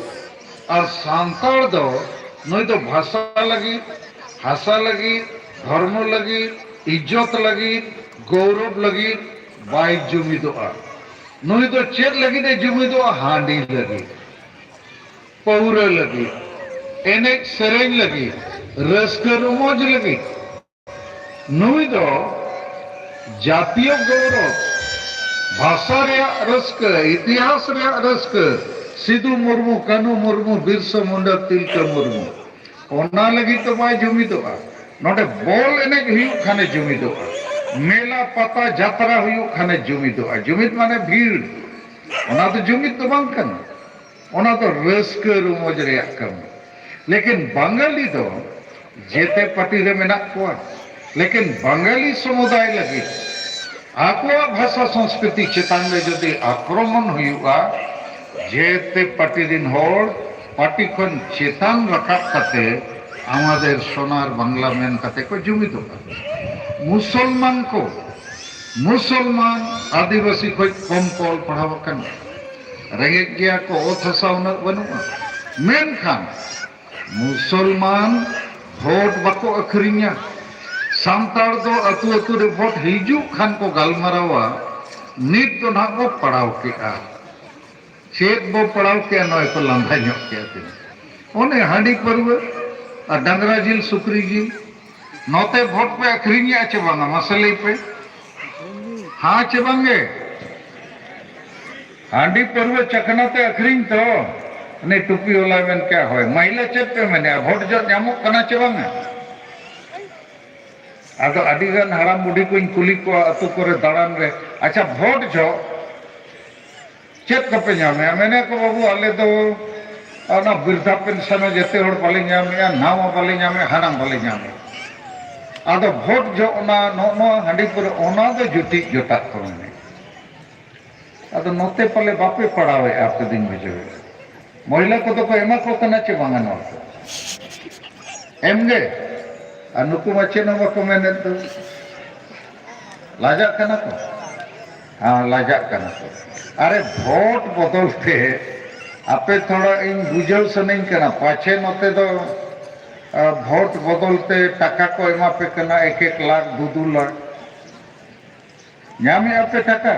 ᱟᱨ ᱥᱟᱱᱛᱟᱲ ᱫᱚ ᱱᱩᱭ ᱫᱚ ᱵᱷᱟᱥᱟ ᱞᱟᱹᱜᱤᱫ, ᱦᱟᱥᱟ ᱞᱟᱹᱜᱤᱫ, ᱫᱷᱚᱨᱢᱚ ᱞᱟᱹᱜᱤᱫ, ᱤᱡᱽᱡᱚᱛ ᱞᱟᱹᱜᱤᱫ, ᱜᱚᱣᱨᱚᱵ ᱞᱟᱹᱜᱤᱫ ᱵᱟᱭ ᱡᱩᱢᱤᱫᱚᱜᱼᱟ᱾ ᱱᱩᱭ ᱫᱚ ᱪᱮᱫ ᱞᱟᱹᱜᱤᱫ ᱮ ᱡᱩᱢᱤᱫᱚᱜᱼᱟ? ᱦᱟᱺᱰᱤ ᱞᱟᱹᱜᱤᱫ, ᱯᱟᱹᱣᱨᱟᱹ ᱞᱟᱹᱜᱤᱫ, ᱮᱱᱮᱡ ᱥᱮᱨᱮᱧ ᱞᱟᱹᱜᱤᱫ, ᱨᱟᱹᱥᱠᱟᱹ ᱨᱚᱢᱚᱡᱽ ᱞᱟᱹᱜᱤᱫ᱾ ᱱᱩᱭ ᱫᱚ ᱡᱟᱹᱛᱤᱭᱚ ᱜᱚᱣᱨᱚᱵ, ᱵᱷᱟᱥᱟ ᱨᱮᱭᱟᱜ ᱨᱟᱹᱥᱠᱟᱹ, ᱤᱛᱤᱦᱟᱥ ᱨᱮᱭᱟᱜ ᱨᱟᱹᱥᱠᱟᱹ, ᱥᱤᱫᱩ ᱢᱩᱨᱢᱩ, ᱠᱟᱹᱱᱩ ᱢᱩᱨᱢᱩ, ᱵᱤᱨᱥᱟ ᱢᱩᱱᱰᱟ, ᱛᱤᱞᱠᱟᱹ ᱢᱩᱨᱢᱩ, ᱚᱱᱟ ᱞᱟᱹᱜᱤᱫ ᱫᱚ ᱵᱟᱭ ᱡᱩᱢᱤᱫᱚᱜᱼᱟ᱾ ᱱᱚᱰᱮ ᱵᱚᱞ ᱮᱱᱮᱡ ᱦᱩᱭᱩᱜ ᱠᱷᱟᱱᱮ ᱡᱩᱢᱤᱫᱚᱜᱼᱟ, ᱢᱮᱞᱟ ᱯᱟᱛᱟ ᱡᱟᱛᱨᱟ ᱦᱩᱭᱩᱜ ᱠᱷᱟᱱᱮ ᱡᱩᱢᱤᱫᱚᱜᱼᱟ᱾ ᱡᱩᱢᱤᱫ ᱢᱟᱱᱮ ᱵᱷᱤᱲ, ᱚᱱᱟ ᱫᱚ ᱡᱩᱢᱤᱫ ᱫᱚ ᱵᱟᱝ ᱠᱟᱱᱟ᱾ ᱚᱱᱟ ᱫᱚ ᱨᱟᱹᱥᱠᱟᱹ ᱨᱚᱢᱚᱡᱽ ᱨᱮᱭᱟᱜ ᱠᱟᱹᱢᱤ᱾ ᱞᱮᱠᱤᱱ ᱵᱟᱝᱜᱟᱞᱤ ᱫᱚ ᱡᱮᱛᱮ ᱯᱟᱨᱴᱤ ᱨᱮ ᱢᱮᱱᱟᱜ ᱠᱚᱣᱟ, ᱞᱮᱠᱤᱱ ᱵᱟᱝᱜᱟᱞᱤ ᱥᱚᱢᱩᱫᱟᱭ ᱞᱟᱹᱜᱤᱫ ᱟᱠᱚᱣᱟᱜ ᱵᱷᱟᱥᱟ ᱥᱚᱝᱥᱠᱨᱤᱛᱤ ᱪᱮᱛᱟᱱ ᱨᱮ ᱡᱩᱫᱤ ᱟᱠᱨᱚᱢᱚᱱ ᱦᱩᱭᱩᱜᱼᱟ, ᱡᱮᱛᱮ ᱯᱟᱨᱴᱤ ᱨᱤᱱ ᱦᱚᱲ ᱯᱟᱨᱴᱤ ᱠᱷᱚᱱ ᱪᱮᱛᱟᱱ ᱨᱟᱠᱟᱵ ᱠᱟᱛᱮ ᱟᱢᱟᱫᱮᱨ ᱥᱳᱱᱟᱨ ᱵᱟᱝᱞᱟ ᱢᱮᱱ ᱠᱟᱛᱮ ᱠᱚ ᱡᱩᱢᱤᱫᱚᱜᱼᱟ᱾ ᱢᱩᱥᱚᱞᱢᱟᱱ ᱠᱚ, ᱢᱩᱥᱚᱞᱢᱟᱱ ᱟᱹᱫᱤᱵᱟᱹᱥᱤ ᱠᱷᱚᱱ ᱠᱚᱢ ᱠᱚ ᱚᱞ ᱯᱟᱲᱦᱟᱣ ᱟᱠᱟᱱᱟ, ᱨᱮᱸᱜᱮᱡ ᱜᱮᱭᱟ ᱠᱚ, ᱚᱛ ᱦᱟᱥᱟ ᱩᱱᱟᱹᱜ ᱵᱟᱹᱱᱩᱜᱼᱟ, ᱢᱮᱱᱠᱷᱟᱱ ᱢᱩᱥᱚᱞᱢᱟᱱ ᱵᱷᱳᱴ ᱵᱟᱠᱚ ᱟᱹᱠᱷᱨᱤᱧᱟ᱾ ᱥᱟᱱᱛᱟᱲ ᱫᱚ ᱟᱹᱛᱩ ᱟᱹᱛᱩ ᱨᱮ ᱵᱷᱳᱴ ᱦᱤᱡᱩᱜ ᱠᱷᱟᱱ ᱠᱚ ᱜᱟᱞᱢᱟᱨᱟᱣᱟ, ᱱᱤᱛ ᱫᱚ ᱱᱟᱦᱟᱜ ᱵᱚ ᱯᱟᱲᱟᱣ ᱠᱮᱜᱼᱟ᱾ ᱪᱮᱫ ᱵᱚ ᱯᱟᱲᱟᱣ ᱠᱮᱜᱼᱟ, ᱱᱚᱜᱼᱚᱭ ᱠᱚ ᱞᱟᱸᱫᱟ ᱧᱚᱜ ᱠᱮᱜᱼᱟ ᱛᱤᱱᱟᱹᱜ᱾ ᱚᱱᱮ ᱦᱟᱺᱰᱤ ᱯᱟᱹᱨᱣᱟᱹ ᱟᱨ ᱰᱟᱝᱨᱟ ᱡᱤᱞ, ᱥᱩᱠᱨᱤ ᱡᱤᱞ, ᱱᱚᱛᱮ ᱵᱷᱳᱴ ᱯᱮ ᱟᱹᱠᱷᱨᱤᱧᱮᱜᱼᱟ ᱪᱮ ᱵᱟᱝᱟ? ᱢᱟᱥᱮ ᱞᱟᱹᱭ ᱯᱮ᱾ ᱦᱮᱸ ᱪᱮ ᱵᱟᱝᱜᱮ? ᱦᱟᱺᱰᱤ ᱯᱟᱹᱨᱣᱟᱹ ᱪᱟᱠᱷᱱᱟ ᱛᱮ ᱟᱹᱠᱷᱨᱤᱧ ᱛᱚ, ᱩᱱᱤ ᱴᱩᱯᱤ ᱵᱟᱞᱟᱭ ᱢᱮᱱ ᱠᱮᱜᱼᱟ, "ᱦᱳᱭ, ᱢᱟᱹᱦᱤᱞᱟᱹ ᱪᱮᱫ ᱯᱮ ᱢᱮᱱᱮᱜᱼᱟ, ᱵᱷᱳᱴ ᱡᱚᱜ ᱧᱟᱢᱚᱜ ᱠᱟᱱᱟ ᱪᱮ ᱵᱟᱝᱟ?" ᱟᱫᱚ ᱟᱹᱰᱤ ᱜᱟᱱ ᱦᱟᱲᱟᱢ ᱵᱩᱰᱷᱤ ᱠᱚᱧ ᱠᱩᱞᱤ ᱠᱚᱣᱟ ᱟᱹᱛᱩ ᱠᱚᱨᱮ ᱫᱟᱬᱟᱱ ᱨᱮ, "ᱟᱪᱪᱷᱟ, ᱵᱷᱳᱴ ᱡᱚᱜ ᱪᱮᱫ ᱠᱚᱯᱮ ᱧᱟᱢᱮᱜᱼᱟ?" ᱢᱮᱱᱮᱜᱼᱟ ᱠᱚ, "ᱵᱟᱹᱵᱩ, ᱟᱞᱮ ᱫᱚ ᱚᱱᱟ ᱵᱤᱨᱫᱷᱟ ᱯᱮᱱᱥᱚᱱ ᱦᱚᱸ ᱡᱮᱛᱮ ᱦᱚᱲ ᱵᱟᱞᱮ ᱧᱟᱢᱮᱜᱼᱟ, ᱱᱟᱣᱟ ᱵᱟᱞᱮ ᱧᱟᱢᱮᱜᱼᱟ, ᱦᱟᱲᱟᱢ ᱵᱟᱞᱮ ᱧᱟᱢᱮᱜᱼᱟ᱾" ᱟᱫᱚ ᱵᱷᱳᱴ ᱡᱚᱜ ᱚᱱᱟ ᱱᱚᱜᱼᱚ ᱱᱚᱣᱟ ᱦᱟᱺᱰᱤ ᱯᱟᱹᱣᱨᱟᱹ, ᱚᱱᱟ ᱫᱚ ᱡᱩᱴᱤᱡ ᱡᱚᱴᱟᱜ ᱠᱚ ᱢᱮᱱᱮᱜᱼᱟ᱾ ᱟᱫᱚ ᱱᱚᱛᱮ ᱯᱟᱞᱮ ᱵᱟᱯᱮ ᱯᱟᱲᱟᱣᱮᱜᱼᱟ, ᱟᱯᱮ ᱫᱚᱧ ᱵᱩᱡᱷᱟᱹᱣᱮᱜᱼᱟ᱾ ᱢᱚᱦᱤᱞᱟ ᱠᱚᱫᱚ ᱠᱚ ᱮᱢᱟ ᱠᱚ ᱠᱟᱱᱟ ᱪᱮ ᱵᱟᱝᱟ ᱱᱚᱣᱟ ᱠᱚ? ᱮᱢ ᱜᱮ᱾ ᱟᱨ ᱱᱩᱠᱩ ᱢᱟ ᱪᱮᱫ ᱦᱚᱸ ᱵᱟᱠᱚ ᱢᱮᱱᱮᱫ ᱫᱚ᱾ ᱞᱟᱡᱟᱜ ᱠᱟᱱᱟ ᱠᱚ? ᱦᱮᱸ, ᱞᱟᱡᱟᱜ ᱠᱟᱱᱟ ᱠᱚ᱾ ᱟᱨᱮ, ᱵᱷᱳᱴ ᱵᱚᱫᱚᱞ ᱛᱮ ᱟᱯᱮ ᱛᱷᱚᱲᱟ ᱤᱧ ᱵᱩᱡᱷᱟᱹᱣ ᱥᱟᱱᱟᱧ ᱠᱟᱱᱟ, ᱯᱟᱪᱷᱮ ᱱᱚᱛᱮ ᱫᱚ, ᱟ, ᱵᱷᱳᱴ ᱵᱚᱫᱚᱞ ᱛᱮ ᱴᱟᱠᱟ ᱠᱚ ᱮᱢᱟ ᱯᱮ ᱠᱟᱱᱟ, ᱮᱠ ᱮᱠ ᱞᱟᱠᱷ, ᱫᱩ ᱫᱩ ᱞᱟᱠᱷ᱾ ᱧᱟᱢᱮᱜᱼᱟ ᱯᱮ ᱴᱟᱠᱟ?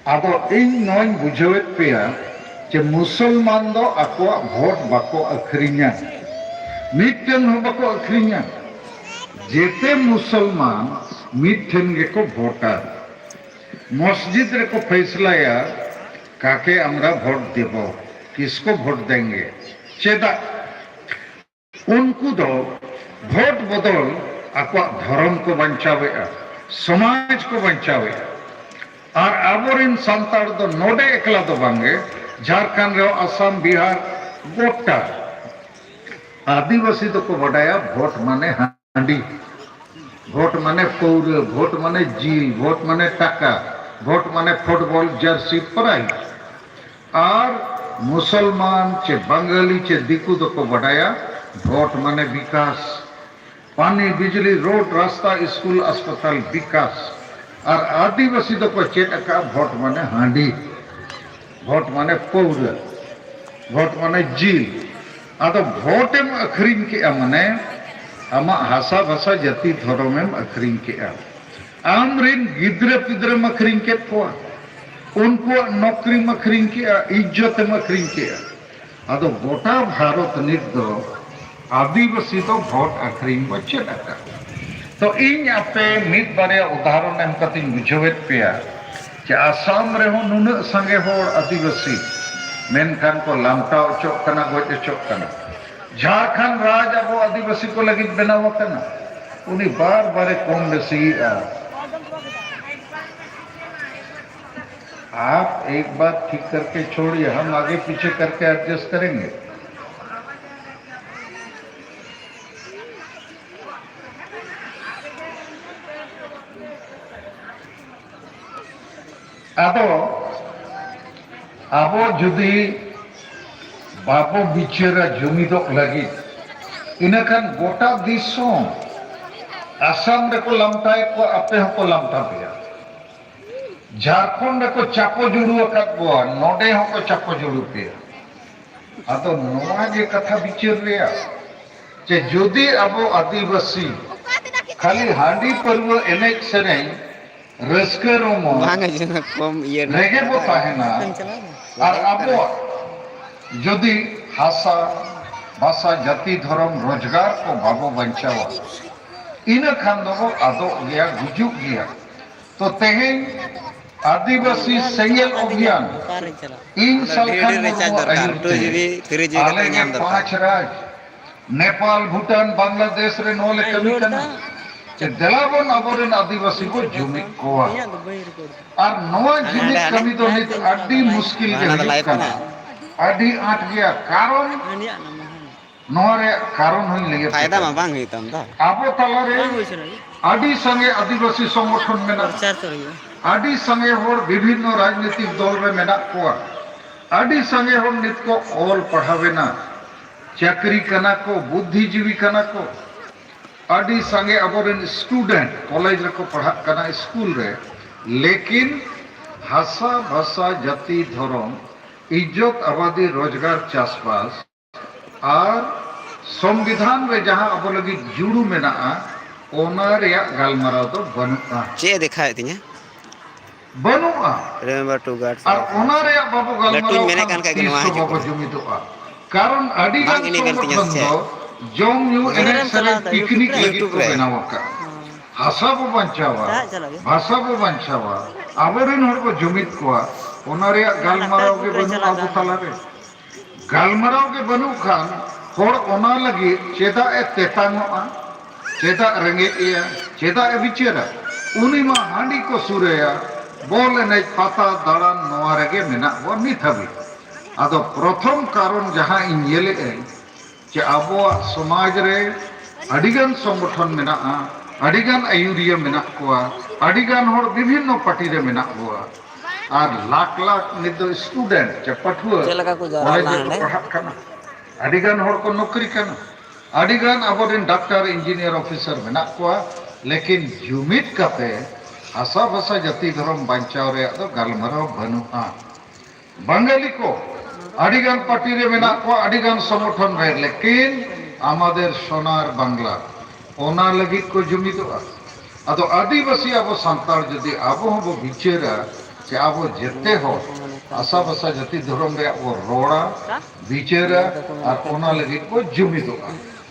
ᱟᱫᱚ ᱤᱧ ᱱᱚᱣᱟᱧ ᱵᱩᱡᱷᱟᱹᱣᱮᱫ ᱯᱮᱭᱟ ᱡᱮ ᱢᱩᱥᱚᱞᱢᱟᱱ ᱫᱚ ᱟᱠᱚᱣᱟᱜ ᱵᱷᱳᱴ ᱵᱟᱠᱚ ᱟᱹᱠᱷᱨᱤᱧᱟ, ᱢᱤᱫᱴᱮᱱ ᱦᱚᱸ ᱵᱟᱠᱚ ᱟᱹᱠᱷᱨᱤᱧᱟ᱾ ᱡᱮᱛᱮ ᱢᱩᱥᱚᱞᱢᱟᱱ ᱢᱤᱫ ᱴᱷᱮᱱ ᱜᱮᱠᱚ ᱵᱷᱳᱴᱟ, ᱢᱚᱥᱡᱤᱫ ᱨᱮᱠᱚ ᱯᱷᱮᱥᱞᱟᱭᱟ, ᱠᱟᱠᱮ ᱟᱢᱨᱟ ᱵᱷᱳᱴ ᱫᱮᱵᱚ, ᱠᱤᱥᱠᱚ ᱵᱷᱳᱴ ᱫᱮᱝᱜᱮ᱾ ᱪᱮᱫᱟᱜ? ᱩᱱᱠᱩ ᱫᱚ ᱵᱷᱳᱴ ᱵᱚᱫᱚᱞ ᱟᱠᱚᱣᱟᱜ ᱫᱷᱚᱨᱚᱢ ᱠᱚ ᱵᱟᱧᱪᱟᱣᱮᱫᱼᱟ, ᱥᱚᱢᱟᱡᱽ ᱠᱚ ᱵᱟᱧᱪᱟᱣᱮᱫᱼᱟ᱾ ᱟᱨ ᱟᱵᱚᱨᱮᱱ ᱥᱟᱱᱛᱟᱲ ᱫᱚ ᱱᱚᱰᱮ ᱮᱠᱞᱟ ᱫᱚ ᱵᱟᱝᱜᱮ, ᱡᱷᱟᱲᱠᱷᱚᱸᱰ ᱨᱮᱦᱚᱸ, ᱟᱥᱟᱢ, ᱵᱤᱦᱟᱨ, ᱜᱚᱴᱟ ᱟᱹᱫᱤᱵᱟᱹᱥᱤ ᱫᱚᱠᱚ ᱵᱟᱰᱟᱭᱟ ᱵᱷᱳᱴ ᱢᱟᱱᱮ ᱦᱟᱺᱰᱤ, ᱵᱷᱳᱴ ᱢᱟᱱᱮ ᱯᱟᱹᱣᱨᱟᱹ, ᱵᱷᱳᱴ ᱢᱟᱱᱮ ᱡᱤᱞ, ᱵᱷᱳᱴ ᱢᱟᱱᱮ ᱴᱟᱠᱟ, ᱵᱷᱳᱴ ᱢᱟᱱᱮ ᱯᱷᱩᱴᱵᱚᱞ ᱡᱟᱨᱥᱤ ᱯᱨᱟᱭᱤᱡᱽ᱾ ᱟᱨ ᱢᱩᱥᱚᱞᱢᱟᱱ ᱪᱮ ᱵᱟᱝᱜᱟᱞᱤ ᱪᱮ ᱫᱤᱠᱩ ᱫᱚᱠᱚ ᱵᱟᱰᱟᱭᱟ ᱵᱷᱳᱴ ᱢᱟᱱᱮ ᱵᱤᱠᱟᱥ, ᱯᱟᱱᱤ, ᱵᱤᱡᱽᱞᱤ, ᱨᱳᱰ, ᱨᱟᱥᱛᱟ, ᱥᱠᱩᱞ, ᱟᱥᱯᱟᱛᱟᱞ, ᱵᱤᱠᱟᱥ᱾ ᱟᱨ ᱟᱹᱫᱤᱵᱟᱹᱥᱤ ᱫᱚᱠᱚ ᱪᱮᱫ ᱟᱠᱟᱫᱼᱟ ᱵᱷᱳᱴ ᱢᱟᱱᱮ ᱦᱟᱺᱰᱤ, ᱵᱷᱳᱴ ᱢᱟᱱᱮ ᱯᱟᱹᱣᱨᱟᱹ, ᱵᱷᱳᱴ ᱢᱟᱱᱮ ᱡᱤᱞ᱾ ᱟᱫᱚ ᱵᱷᱳᱴ ᱮᱢ ᱟᱹᱠᱷᱨᱤᱧ ᱠᱮᱜᱼᱟ, ᱢᱟᱱᱮ ᱟᱢᱟᱜ ᱦᱟᱥᱟ ᱵᱷᱟᱥᱟ ᱡᱟᱹᱛᱤ ᱫᱷᱚᱨᱚᱢ ᱮᱢ ᱟᱹᱠᱷᱨᱤᱧ ᱠᱮᱜᱼᱟ᱾ ᱟᱢ ᱨᱤᱱ ᱜᱤᱫᱽᱨᱟᱹ ᱯᱤᱫᱽᱨᱟᱹᱢ ᱟᱹᱠᱷᱨᱤᱧ ᱠᱮᱫ ᱠᱚᱣᱟ, ᱩᱱᱠᱩᱣᱟᱜ ᱱᱚᱠᱨᱤᱢ ᱟᱹᱠᱷᱨᱤᱧ ᱠᱮᱜᱼᱟ, ᱤᱡᱽᱡᱚᱛ ᱮᱢ ᱟᱹᱠᱷᱨᱤᱧ ᱠᱮᱜᱼᱟ᱾ ᱟᱫᱚ ᱜᱚᱴᱟ ᱵᱷᱟᱨᱚᱛ ᱱᱤᱛ ᱫᱚ ᱟᱹᱫᱤᱵᱟᱹᱥᱤ ᱫᱚ ᱵᱷᱳᱴ ᱟᱹᱠᱷᱨᱤᱧ ᱠᱚ ᱪᱮᱫ ᱟᱠᱟᱫ᱾ ᱛᱚ ᱤᱧ ᱟᱯᱮ ᱢᱤᱫ ᱵᱟᱨᱭᱟ ᱩᱫᱟᱦᱚᱨᱚᱱ ᱮᱢ ᱠᱟᱛᱮᱧ ᱵᱩᱡᱷᱟᱹᱣᱮᱫ ᱯᱮᱭᱟ ᱡᱮ ᱟᱥᱟᱢ ᱨᱮᱦᱚᱸ ᱱᱩᱱᱟᱹᱜ ᱥᱟᱸᱜᱮ ᱦᱚᱲ ᱟᱹᱫᱤᱵᱟᱹᱥᱤ, ᱢᱮᱱᱠᱷᱟᱱ ᱠᱚ ᱞᱟᱢᱴᱟᱣ ᱚᱪᱚᱜ ᱠᱟᱱᱟ, ᱜᱚᱡ ᱚᱪᱚᱜ ᱠᱟᱱᱟ᱾ ᱡᱷᱟᱲᱠᱷᱚᱸᱰ ᱨᱟᱡᱽ ᱟᱵᱚ ᱟᱹᱫᱤᱵᱟᱹᱥᱤ ᱠᱚ ᱞᱟᱹᱜᱤᱫ ᱵᱮᱱᱟᱣ ᱟᱠᱟᱱᱟ, ᱩᱱᱤ ᱵᱟᱨ ᱵᱟᱨᱮ ᱠᱚᱢ ᱵᱮᱥᱤᱭᱮᱫᱼᱟ᱾ आप एक बात ठीक करके छोड़िए, हम आगे पीछे करके एडजस्ट करेंगे। ᱟᱫᱚ ᱟᱵᱚ ᱡᱩᱫᱤ ᱵᱟᱵᱚ ᱵᱤᱪᱟᱹᱨᱟ ᱡᱩᱢᱤᱫᱚᱜ ᱞᱟᱹᱜᱤᱫ, ᱤᱱᱟᱹᱠᱷᱟᱱ ᱜᱚᱴᱟ ᱫᱤᱥᱚᱢ, ᱟᱥᱟᱢ ᱨᱮᱠᱚ ᱞᱟᱢᱴᱟᱭᱮᱫ ᱠᱚᱣᱟ, ᱟᱯᱮ ᱦᱚᱸᱠᱚ ᱞᱟᱢᱴᱟ ᱯᱮᱭᱟ᱾ ᱡᱷᱟᱲᱠᱷᱚᱸᱰ ᱨᱮᱠᱚ ᱪᱟᱯᱚ ᱡᱩᱲᱩ ᱟᱠᱟᱫ ᱠᱚᱣᱟ, ᱱᱚᱰᱮ ᱦᱚᱸᱠᱚ ᱪᱟᱯᱚ ᱡᱩᱲᱩ ᱯᱮᱭᱟ᱾ ᱟᱫᱚ ᱱᱚᱣᱟ ᱜᱮ ᱠᱟᱛᱷᱟ ᱵᱤᱪᱟᱹᱨ ᱨᱮᱭᱟᱜ, ᱡᱮ ᱡᱩᱫᱤ ᱟᱵᱚ ᱟᱹᱫᱤᱵᱟᱹᱥᱤ ᱠᱷᱟᱹᱞᱤ ᱦᱟᱺᱰᱤ ᱯᱟᱹᱨᱣᱟᱹ ᱮᱱᱮᱡ ᱥᱮᱨᱮᱧ ᱨᱟᱹᱥᱠᱟᱹ ᱨᱚᱢᱚᱡᱽ ᱵᱟᱝ ᱟᱸᱡᱚᱢᱚᱜ ᱠᱟᱱᱟ, ᱠᱚᱢ ᱤᱭᱟᱹ ᱨᱮᱜᱮ ᱵᱚ ᱛᱟᱦᱮᱱᱟ᱾ ᱟᱨ ᱟᱵᱚᱣᱟᱜ ᱡᱩᱫᱤ ᱦᱟᱥᱟ, ᱵᱷᱟᱥᱟ, ᱡᱟᱹᱛᱤ, ᱫᱷᱚᱨᱚᱢ, ᱨᱳᱡᱽᱜᱟᱨ ᱠᱚ ᱵᱟᱵᱚ ᱵᱟᱧᱪᱟᱣᱟ, ᱤᱱᱟᱹ ᱠᱷᱟᱱ ᱫᱚᱵᱚ ᱟᱫᱚᱜ ᱜᱮᱭᱟ, ᱜᱩᱡᱩᱜ ᱜᱮᱭᱟ᱾ ᱛᱚ ᱛᱮᱦᱮᱧ ᱟᱹᱫᱤᱵᱟᱹᱥᱤ ᱥᱮᱸᱜᱮᱞ ᱚᱵᱷᱤᱭᱟᱱ ᱤᱧ ᱥᱟᱞᱠᱷᱟᱱ ᱢᱩᱨᱢᱩ ᱟᱹᱭᱩᱨ ᱛᱮ ᱟᱞᱮ ᱜᱮ ᱯᱟᱸᱪ ᱨᱟᱡᱽ, ᱱᱮᱯᱟᱞ, ᱵᱷᱩᱴᱟᱱ, ᱵᱟᱝᱞᱟᱫᱮᱥ ᱨᱮ ᱱᱚᱣᱟ ᱞᱮ ᱠᱟᱹᱢᱤ ᱠᱟᱱᱟ᱾ ᱡᱮ ᱫᱮᱞᱟ ᱵᱚᱱ ᱟᱵᱚᱨᱮᱱ ᱟᱹᱫᱤᱵᱟᱹᱥᱤ ᱵᱚ ᱡᱩᱢᱤᱫ ᱠᱚᱣᱟ᱾ ᱟᱨ ᱱᱚᱣᱟ ᱡᱩᱢᱤᱫ ᱠᱟᱹᱢᱤ ᱫᱚ ᱱᱤᱛ ᱟᱹᱰᱤ ᱢᱩᱥᱠᱤᱞ ᱜᱮ ᱦᱩᱭᱩᱜ ᱠᱟᱱᱟ, ᱟᱹᱰᱤ ᱟᱸᱴ ᱜᱮᱭᱟ᱾ ᱠᱟᱨᱚᱱ, ᱱᱚᱣᱟ ᱨᱮᱭᱟᱜ ᱠᱟᱨᱚᱱ ᱦᱚᱸᱧ ᱞᱟᱹᱭ ᱟᱯᱮ ᱯᱷᱟᱭᱫᱟ ᱢᱟ ᱠᱟᱱᱟ᱾ ᱵᱟᱝ ᱦᱩᱭᱩᱜ ᱛᱟᱢ ᱫᱚ᱾ ᱟᱵᱚ ᱛᱟᱞᱟᱨᱮ ᱟᱹᱰᱤ ᱥᱟᱸᱜᱮ ᱟᱹᱫᱤᱵᱟᱹᱥᱤ ᱥᱚᱝᱜᱚᱴᱷᱚᱱ ᱢᱮᱱᱟᱜᱼᱟ᱾ ᱯᱨᱚᱪᱟᱨ ᱛᱚ ᱦᱩᱭᱩᱜᱼᱟ᱾ ᱟᱹᱰᱤ ᱥᱟᱸᱜᱮ ᱦᱚᱲ ᱵᱤᱵᱷᱤᱱᱱᱚ ᱨᱟᱡᱽᱱᱤᱛᱤᱠ ᱫᱚᱞ ᱨᱮ ᱢᱮᱱᱟᱜ ᱠᱚᱣᱟ᱾ ᱟᱹᱰᱤ ᱥᱟᱸᱜᱮ ᱦᱚᱲ ᱱᱤᱛ ᱠᱚ ᱚᱞ ᱯᱟᱲᱦᱟᱣ ᱮᱱᱟ, ᱪᱟᱹᱠᱨᱤ ᱠᱟᱱᱟ ᱠᱚ, ᱵᱩᱫᱽᱫᱷᱤᱡᱤᱵᱤ ᱠᱟᱱᱟ ᱠᱚ᱾ ᱟᱹᱰᱤ ᱥᱟᱸᱜᱮ ᱟᱵᱚᱨᱮᱱ student ᱠᱚᱞᱮᱡᱽ ᱨᱮᱠᱚ ᱯᱟᱲᱦᱟᱜ ᱠᱟᱱᱟ, ᱥᱠᱩᱞ ᱨᱮ, ᱞᱮᱠᱤᱱ ᱦᱟᱥᱟ, ᱵᱷᱟᱥᱟ, ᱡᱟᱹᱛᱤ, ᱫᱷᱚᱨᱚᱢ, ᱤᱡᱽᱡᱚᱛ, ᱟᱵᱟᱫᱤ, ᱨᱳᱡᱽᱜᱟᱨ, ᱪᱟᱥᱵᱟᱥ ᱟᱨ ᱥᱚᱝᱵᱤᱫᱷᱟᱱ ᱨᱮ ᱡᱟᱦᱟᱸ ᱟᱵᱚ ᱞᱟᱹᱜᱤᱫ ᱡᱩᱲᱩ ᱢᱮᱱᱟᱜᱼᱟ, ᱚᱱᱟ ᱨᱮᱭᱟᱜ ᱜᱟᱞᱢᱟᱨᱟᱣ ᱫᱚ ᱵᱟᱹᱱᱩᱜᱼᱟ᱾ ᱪᱮᱫ ᱮ ᱫᱮᱠᱷᱟᱣᱮᱫ ᱛᱤᱧᱟ? ᱵᱟᱹᱱᱩᱜᱼᱟ᱾ Remember to guard ᱟᱨ ᱚᱱᱟ ᱨᱮᱭᱟᱜ ᱵᱟᱵᱚ ᱞᱟᱹᱴᱩᱧ ᱜᱟᱞᱢᱟᱨᱟᱣ ᱢᱮᱱᱮᱫ ᱠᱷᱟᱱ ᱠᱟᱱ ᱠᱷᱟᱡ ᱜᱮ ᱛᱤᱥ ᱱᱚᱣᱟ ᱦᱚᱸ ᱦᱤᱡᱩᱜ ᱵᱟᱵᱚ ᱠᱟᱱᱟ᱾ ᱡᱩᱢᱤᱫᱚᱜᱼᱟ᱾ ᱠᱟᱨᱚᱱ ᱟᱹᱰᱤ ᱵᱟᱝ ᱜᱟᱱ ᱤᱱᱟᱹ ᱜᱟᱹᱞᱛᱤᱧᱟ ᱥᱮ ᱥᱚᱝᱜᱚᱴᱷᱚᱱ ᱪᱮᱫ? ᱫᱚ ᱡᱚᱢ ᱧᱩ, ᱮᱱᱮᱡ ᱥᱮᱨᱮᱧ, ᱯᱤᱠᱱᱤᱠ ᱞᱟᱹᱜᱤᱫ ᱠᱚ ᱵᱮᱱᱟᱣ ᱟᱠᱟᱫ᱾ ᱦᱟᱥᱟ ᱵᱚ ᱵᱟᱧᱪᱟᱣᱟ, ᱵᱷᱟᱥᱟ ᱵᱚ ᱵᱟᱧᱪᱟᱣᱟ, ᱟᱵᱚᱨᱮᱱ ᱦᱚᱲ ᱵᱚ ᱡᱩᱢᱤᱫ ᱠᱚᱣᱟ, ᱚᱱᱟ ᱨᱮᱭᱟᱜ ᱜᱟᱞᱢᱟᱨᱟᱣ ᱜᱮ ᱵᱟᱹᱱᱩᱜᱼᱟ ᱟᱵᱚ ᱛᱟᱞᱟᱨᱮ᱾ ᱜᱟᱞᱢᱟᱨᱟᱣ ᱜᱮ ᱵᱟᱹᱱᱩᱜ ᱠᱷᱟᱱ ᱦᱚᱲ ᱚᱱᱟ ᱞᱟᱹᱜᱤᱫ ᱪᱮᱫᱟᱜ ᱮ ᱛᱮᱛᱟᱝᱚᱜᱼᱟ? ᱪᱮᱫᱟᱜ ᱨᱮᱸᱜᱮᱡ ᱮᱭᱟ? ᱪᱮᱫᱟᱜ ᱮ ᱵᱤᱪᱟᱹᱨᱟ? ᱩᱱᱤ ᱢᱟ ᱦᱟᱺᱰᱤ ᱠᱚ ᱥᱩᱨᱟᱹᱭᱟ, ᱵᱚᱞ ᱮᱱᱮᱡ, ᱯᱟᱛᱟ ᱫᱟᱬᱟᱱ, ᱱᱚᱣᱟ ᱨᱮᱜᱮ ᱢᱮᱱᱟᱜ ᱵᱚᱱ ᱱᱤᱛ ᱦᱟᱹᱵᱤᱡ᱾ ᱟᱫᱚ ᱯᱨᱚᱛᱷᱚᱢ ᱠᱟᱨᱚᱱ ᱡᱟᱦᱟᱸ ᱤᱧ ᱧᱮᱞᱮᱫ ᱟᱹᱧ, ᱡᱮ ᱟᱵᱚᱣᱟᱜ ᱥᱚᱢᱟᱡᱽ ᱨᱮ ᱟᱹᱰᱤᱜᱟᱱ ᱥᱚᱝᱜᱚᱴᱷᱚᱱ ᱢᱮᱱᱟᱜᱼᱟ, ᱟᱹᱰᱤᱜᱟᱱ ᱟᱹᱭᱩᱨᱤᱭᱟᱹ ᱢᱮᱱᱟᱜ ᱠᱚᱣᱟ, ᱟᱹᱰᱤᱜᱟᱱ ᱦᱚᱲ ᱵᱤᱵᱷᱤᱱᱱᱚ ᱯᱟᱨᱴᱤ ᱨᱮ ᱢᱮᱱᱟᱜ ᱠᱚᱣᱟ, ᱟᱨ ᱞᱟᱠᱷ ᱞᱟᱠᱷ ᱱᱤᱛ ᱫᱚ ᱥᱴᱩᱰᱮᱱᱴ ᱪᱮ ᱯᱟᱹᱴᱷᱩᱣᱟᱹ ᱪᱮᱫ ᱞᱮᱠᱟ ᱠᱚ ᱡᱟᱣᱨᱟ ᱠᱚᱞᱮᱡᱽ ᱞᱮᱱᱟ ᱨᱮᱠᱚ ᱱᱚᱰᱮ? ᱯᱟᱲᱦᱟᱜ ᱠᱟᱱᱟ, ᱟᱹᱰᱤᱜᱟᱱ ᱦᱚᱲ ᱠᱚ ᱱᱚᱠᱨᱤ ᱠᱟᱱᱟ, ᱟᱹᱰᱤᱜᱟᱱ ᱟᱵᱚᱨᱮᱱ ᱰᱟᱠᱛᱟᱨ, ᱤᱧᱡᱤᱱᱤᱭᱟᱨ, ᱚᱯᱷᱤᱥᱟᱨ ᱢᱮᱱᱟᱜ ᱠᱚᱣᱟ, ᱞᱮᱠᱤᱱ ᱡᱩᱢᱤᱫ ᱠᱟᱛᱮ ᱦᱟᱥᱟ ᱵᱷᱟᱥᱟ ᱡᱟᱹᱛᱤ ᱫᱷᱚᱨᱚᱢ ᱵᱟᱧᱪᱟᱣ ᱨᱮᱭᱟᱜ ᱫᱚ ᱜᱟᱞᱢᱟᱨᱟᱣ ᱵᱟᱹᱱᱩᱜᱼᱟ᱾ ᱵᱟᱝᱜᱟᱞᱤ ᱠᱚ ᱟᱹᱰᱤᱜᱟᱱ ᱯᱟᱨᱴᱤ ᱨᱮ ᱢᱮᱱᱟᱜ ᱠᱚᱣᱟ, ᱟᱹᱰᱤᱜᱟᱱ ᱥᱚᱝᱜᱚᱴᱷᱚᱱ ᱨᱮ, ᱞᱮᱠᱤᱱ ᱟᱢᱟᱫᱮᱨ ᱥᱳᱱᱟᱨ ᱵᱟᱝᱞᱟ, ᱚᱱᱟ ᱞᱟᱹᱜᱤᱫ ᱠᱚ ᱡᱩᱢᱤᱫᱚᱜᱼᱟ᱾ ᱟᱫᱚ ᱟᱹᱫᱤᱵᱟᱹᱥᱤ ᱟᱵᱚ ᱥᱟᱱᱛᱟᱲ ᱡᱩᱫᱤ ᱟᱵᱚ ᱦᱚᱸᱵᱚ ᱵᱤᱪᱟᱹᱨᱟ ᱡᱮ ᱟᱵᱚ ᱡᱮᱛᱮ ᱦᱚᱲ ᱦᱟᱥᱟ ᱵᱷᱟᱥᱟ ᱡᱟᱹᱛᱤ ᱫᱷᱚᱨᱚᱢ ᱨᱮᱭᱟᱜ ᱵᱚ ᱨᱚᱲᱟ, ᱵᱤᱪᱟᱹᱨᱟ, ᱟᱨ ᱚᱱᱟ ᱞᱟᱹᱜᱤᱫ ᱵᱚ ᱡᱩᱢᱤᱫᱚᱜᱼᱟ,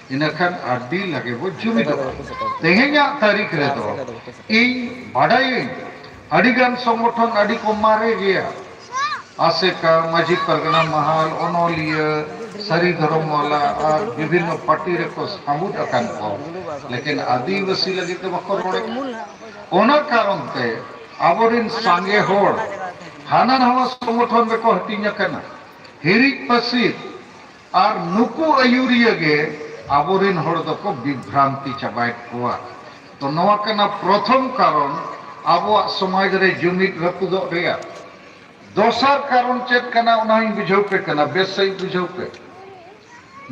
ᱤᱱᱟᱹᱠᱷᱟᱱ ᱟᱹᱰᱤ ᱞᱟᱜᱮ ᱵᱚ ᱡᱩᱢᱤᱫᱚᱜᱼᱟ᱾ ᱛᱮᱦᱮᱧᱟᱜ ᱛᱟᱹᱨᱤᱠᱷ ᱨᱮᱫᱚ ᱤᱧ ᱵᱟᱰᱟᱭᱟᱹᱧ, ᱟᱹᱰᱤᱜᱟᱱ ᱥᱚᱝᱜᱚᱴᱷᱚᱱ ᱟᱹᱰᱤ ᱠᱚ ᱢᱟᱨᱮ ᱜᱮᱭᱟ᱾ ᱟᱥᱮᱠᱟ, ᱢᱟᱹᱡᱷᱤ ᱯᱟᱨᱜᱟᱱᱟ ᱢᱟᱦᱟᱞ, ᱚᱱᱚᱞᱤᱭᱟᱹ, ᱥᱟᱹᱨᱤ ᱫᱷᱚᱨᱚᱢ ᱣᱟᱞᱟ ᱟᱨ ᱵᱤᱵᱷᱤᱱᱱᱚ ᱯᱟᱨᱴᱤ ᱨᱮᱠᱚ ᱥᱟᱹᱵᱩᱫ ᱟᱠᱟᱱ ᱠᱚ, ᱞᱮᱠᱤᱱ ᱟᱹᱫᱤᱵᱟᱹᱥᱤ ᱞᱟᱹᱜᱤᱫ ᱫᱚ ᱵᱟᱠᱚ ᱨᱚᱲᱮᱫ᱾ ᱚᱱᱟ ᱠᱟᱨᱚᱱ ᱛᱮ ᱟᱵᱚᱨᱮᱱ ᱥᱟᱸᱜᱮ ᱦᱚᱲ ᱦᱟᱱᱟ ᱱᱟᱣᱟ ᱥᱚᱝᱜᱚᱴᱷᱚᱱ ᱨᱮᱠᱚ ᱦᱟᱹᱴᱤᱧ ᱟᱠᱟᱱᱟ᱾ ᱦᱤᱨᱤᱡ ᱯᱟᱹᱥᱤᱨ ᱟᱨ ᱱᱩᱠᱩ ᱟᱹᱭᱩᱨᱤᱭᱟᱹ ᱜᱮ ᱟᱵᱚᱨᱮᱱ ᱦᱚᱲ ᱫᱚᱠᱚ ᱵᱤᱵᱷᱨᱟᱱᱛᱤ ᱪᱟᱵᱟᱭᱮᱫ ᱠᱚᱣᱟ᱾ ᱛᱚ ᱱᱚᱣᱟ ᱠᱟᱱᱟ ᱯᱨᱚᱛᱷᱚᱢ ᱠᱟᱨᱚᱱ ᱟᱵᱚᱣᱟᱜ ᱥᱚᱢᱟᱡᱽ ᱨᱮ ᱡᱩᱢᱤᱫ ᱨᱟᱹᱯᱩᱫᱚᱜ ᱨᱮᱭᱟᱜ᱾ ᱫᱚᱥᱟᱨ ᱠᱟᱨᱚᱱ ᱪᱮᱫ ᱠᱟᱱᱟ, ᱚᱱᱟ ᱦᱚᱸᱧ ᱵᱩᱡᱷᱟᱹᱣ ᱯᱮ ᱠᱟᱱᱟ, ᱵᱮᱥ ᱥᱟᱺᱦᱤᱡ ᱵᱩᱡᱷᱟᱹᱣ ᱯᱮ᱾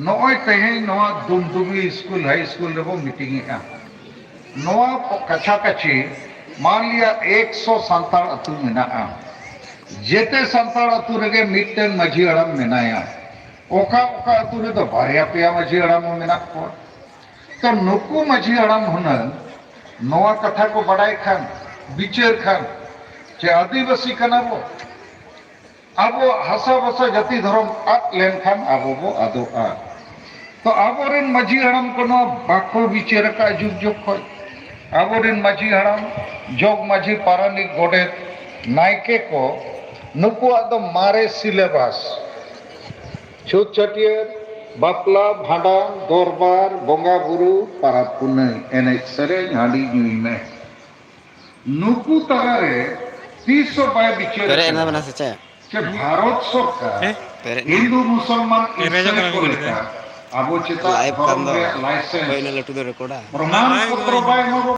ᱱᱚᱜᱼᱚᱭ ᱛᱮᱦᱮᱧ ᱱᱚᱣᱟ ᱰᱩᱢᱰᱩᱢᱤ ᱥᱠᱩᱞ, ᱦᱟᱭ ᱥᱠᱩᱞ ᱨᱮᱵᱚ ᱢᱤᱴᱤᱝ ᱮᱫᱼᱟ᱾ ᱱᱚᱣᱟ ᱠᱟᱪᱷᱟ ᱠᱟᱪᱷᱤ ᱢᱟᱱ ᱞᱤᱭᱟ ᱮᱠᱥᱚ ᱥᱟᱱᱛᱟᱲ ᱟᱹᱛᱩ ᱢᱮᱱᱟᱜᱼᱟ᱾ ᱡᱮᱛᱮ ᱥᱟᱱᱛᱟᱲ ᱟᱹᱛᱩ ᱨᱮᱜᱮ ᱢᱤᱫᱴᱮᱱ ᱢᱟᱹᱡᱷᱤ ᱦᱟᱲᱟᱢ ᱢᱮᱱᱟᱭᱟ᱾ ᱚᱠᱟ ᱚᱠᱟ ᱟᱹᱛᱩ ᱨᱮᱫᱚ ᱵᱟᱨᱭᱟ ᱯᱮᱭᱟ ᱢᱟᱹᱡᱷᱤ ᱦᱟᱲᱟᱢ ᱦᱚᱸ ᱢᱮᱱᱟᱜ ᱠᱚᱣᱟ᱾ ᱛᱚ ᱱᱩᱠᱩ ᱢᱟᱹᱡᱷᱤ ᱦᱟᱲᱟᱢ ᱦᱩᱱᱟᱹᱝ ᱱᱚᱣᱟ ᱠᱟᱛᱷᱟ ᱠᱚ ᱵᱟᱰᱟᱭ ᱠᱷᱟᱱ, ᱵᱤᱪᱟᱹᱨ ᱠᱷᱟᱱ, ᱪᱮ ᱟᱹᱫᱤᱵᱟᱹᱥᱤ ᱠᱟᱱᱟ ᱵᱚ, ᱟᱵᱚᱣᱟᱜ ᱦᱟᱥᱟ ᱵᱷᱟᱥᱟ ᱡᱟᱹᱛᱤ ᱫᱷᱚᱨᱚᱢ ᱟᱫ ᱞᱮᱱᱠᱷᱟᱱ ᱟᱵᱚ ᱵᱚ ᱟᱫᱚᱜᱼᱟ᱾ ᱛᱚ ᱟᱵᱚᱨᱮᱱ ᱢᱟᱹᱡᱷᱤ ᱦᱟᱲᱟᱢ ᱠᱚ ᱱᱚᱣᱟ ᱵᱟᱠᱚ ᱵᱤᱪᱟᱹᱨ ᱟᱠᱟᱫ ᱡᱩᱜᱽ ᱡᱩᱜᱽ ᱠᱷᱚᱱ᱾ ᱟᱵᱚᱨᱮᱱ ᱢᱟᱹᱡᱷᱤ ᱦᱟᱲᱟᱢ, ᱡᱚᱜᱽ ᱢᱟᱹᱡᱷᱤ, ᱯᱟᱨᱟᱱᱤᱠ, ᱜᱚᱰᱮᱛ, ᱱᱟᱭᱠᱮ ᱠᱚ, ᱱᱩᱠᱩᱣᱟᱜ ᱫᱚ ᱢᱟᱨᱮ ᱥᱤᱞᱮᱵᱟᱥ᱾ ᱪᱷᱩᱛ ᱪᱷᱟᱹᱴᱭᱟᱹᱨ, ᱵᱟᱯᱞᱟ, ᱵᱷᱟᱸᱰᱟᱱ, ᱫᱚᱨᱵᱟᱨ, ᱵᱚᱸᱜᱟ ᱵᱩᱨᱩ, ᱯᱟᱨᱟᱵᱽ ᱯᱩᱱᱟᱹᱭ, ᱮᱱᱮᱡ ᱥᱮᱨᱮᱧ, ᱦᱟᱺᱰᱤ ᱧᱩᱭ ᱢᱮ᱾ ᱱᱩᱠᱩ ᱛᱟᱞᱟᱨᱮ ᱛᱤᱥ ᱦᱚᱸ ᱵᱟᱭ ᱵᱤᱪᱟᱹᱨ ᱯᱮᱨᱮᱡ ᱮᱱᱟ ᱟᱠᱟᱱᱟ᱾ ᱵᱮᱱᱟ ᱥᱮ ᱪᱮᱫ? ᱪᱮ ᱵᱷᱟᱨᱚᱛ ᱥᱚᱨᱠᱟᱨ ᱦᱮᱸ? ᱯᱮᱨᱮᱡ ᱮᱱᱟ᱾ ᱦᱤᱱᱫᱩ ᱢᱩᱥᱚᱞᱢᱟᱱ ᱯᱮᱨᱮᱡ ᱤᱥᱟᱹᱭ ᱟᱠᱟᱱᱟ ᱠᱚ ᱜᱤᱫᱽᱨᱟᱹ᱾ ᱞᱮᱠᱟ ᱟᱵᱚ ᱪᱮᱛᱟᱱ ᱞᱟᱭᱤᱵᱷ ᱠᱟᱱ ᱫᱷᱚᱨᱚᱢ ᱫᱚ᱾ ᱨᱮᱭᱟᱜ ᱞᱟᱭᱥᱮᱱᱥ ᱦᱳᱭ, ᱤᱱᱟᱹ ᱞᱟᱹᱴᱩ ᱫᱚ ᱨᱮᱠᱚᱨᱰᱟ᱾ ᱯᱨᱚᱢᱟᱱ ᱯᱚᱛᱨᱚ ᱵᱟᱭ ᱮᱢᱟ ᱵᱚᱱ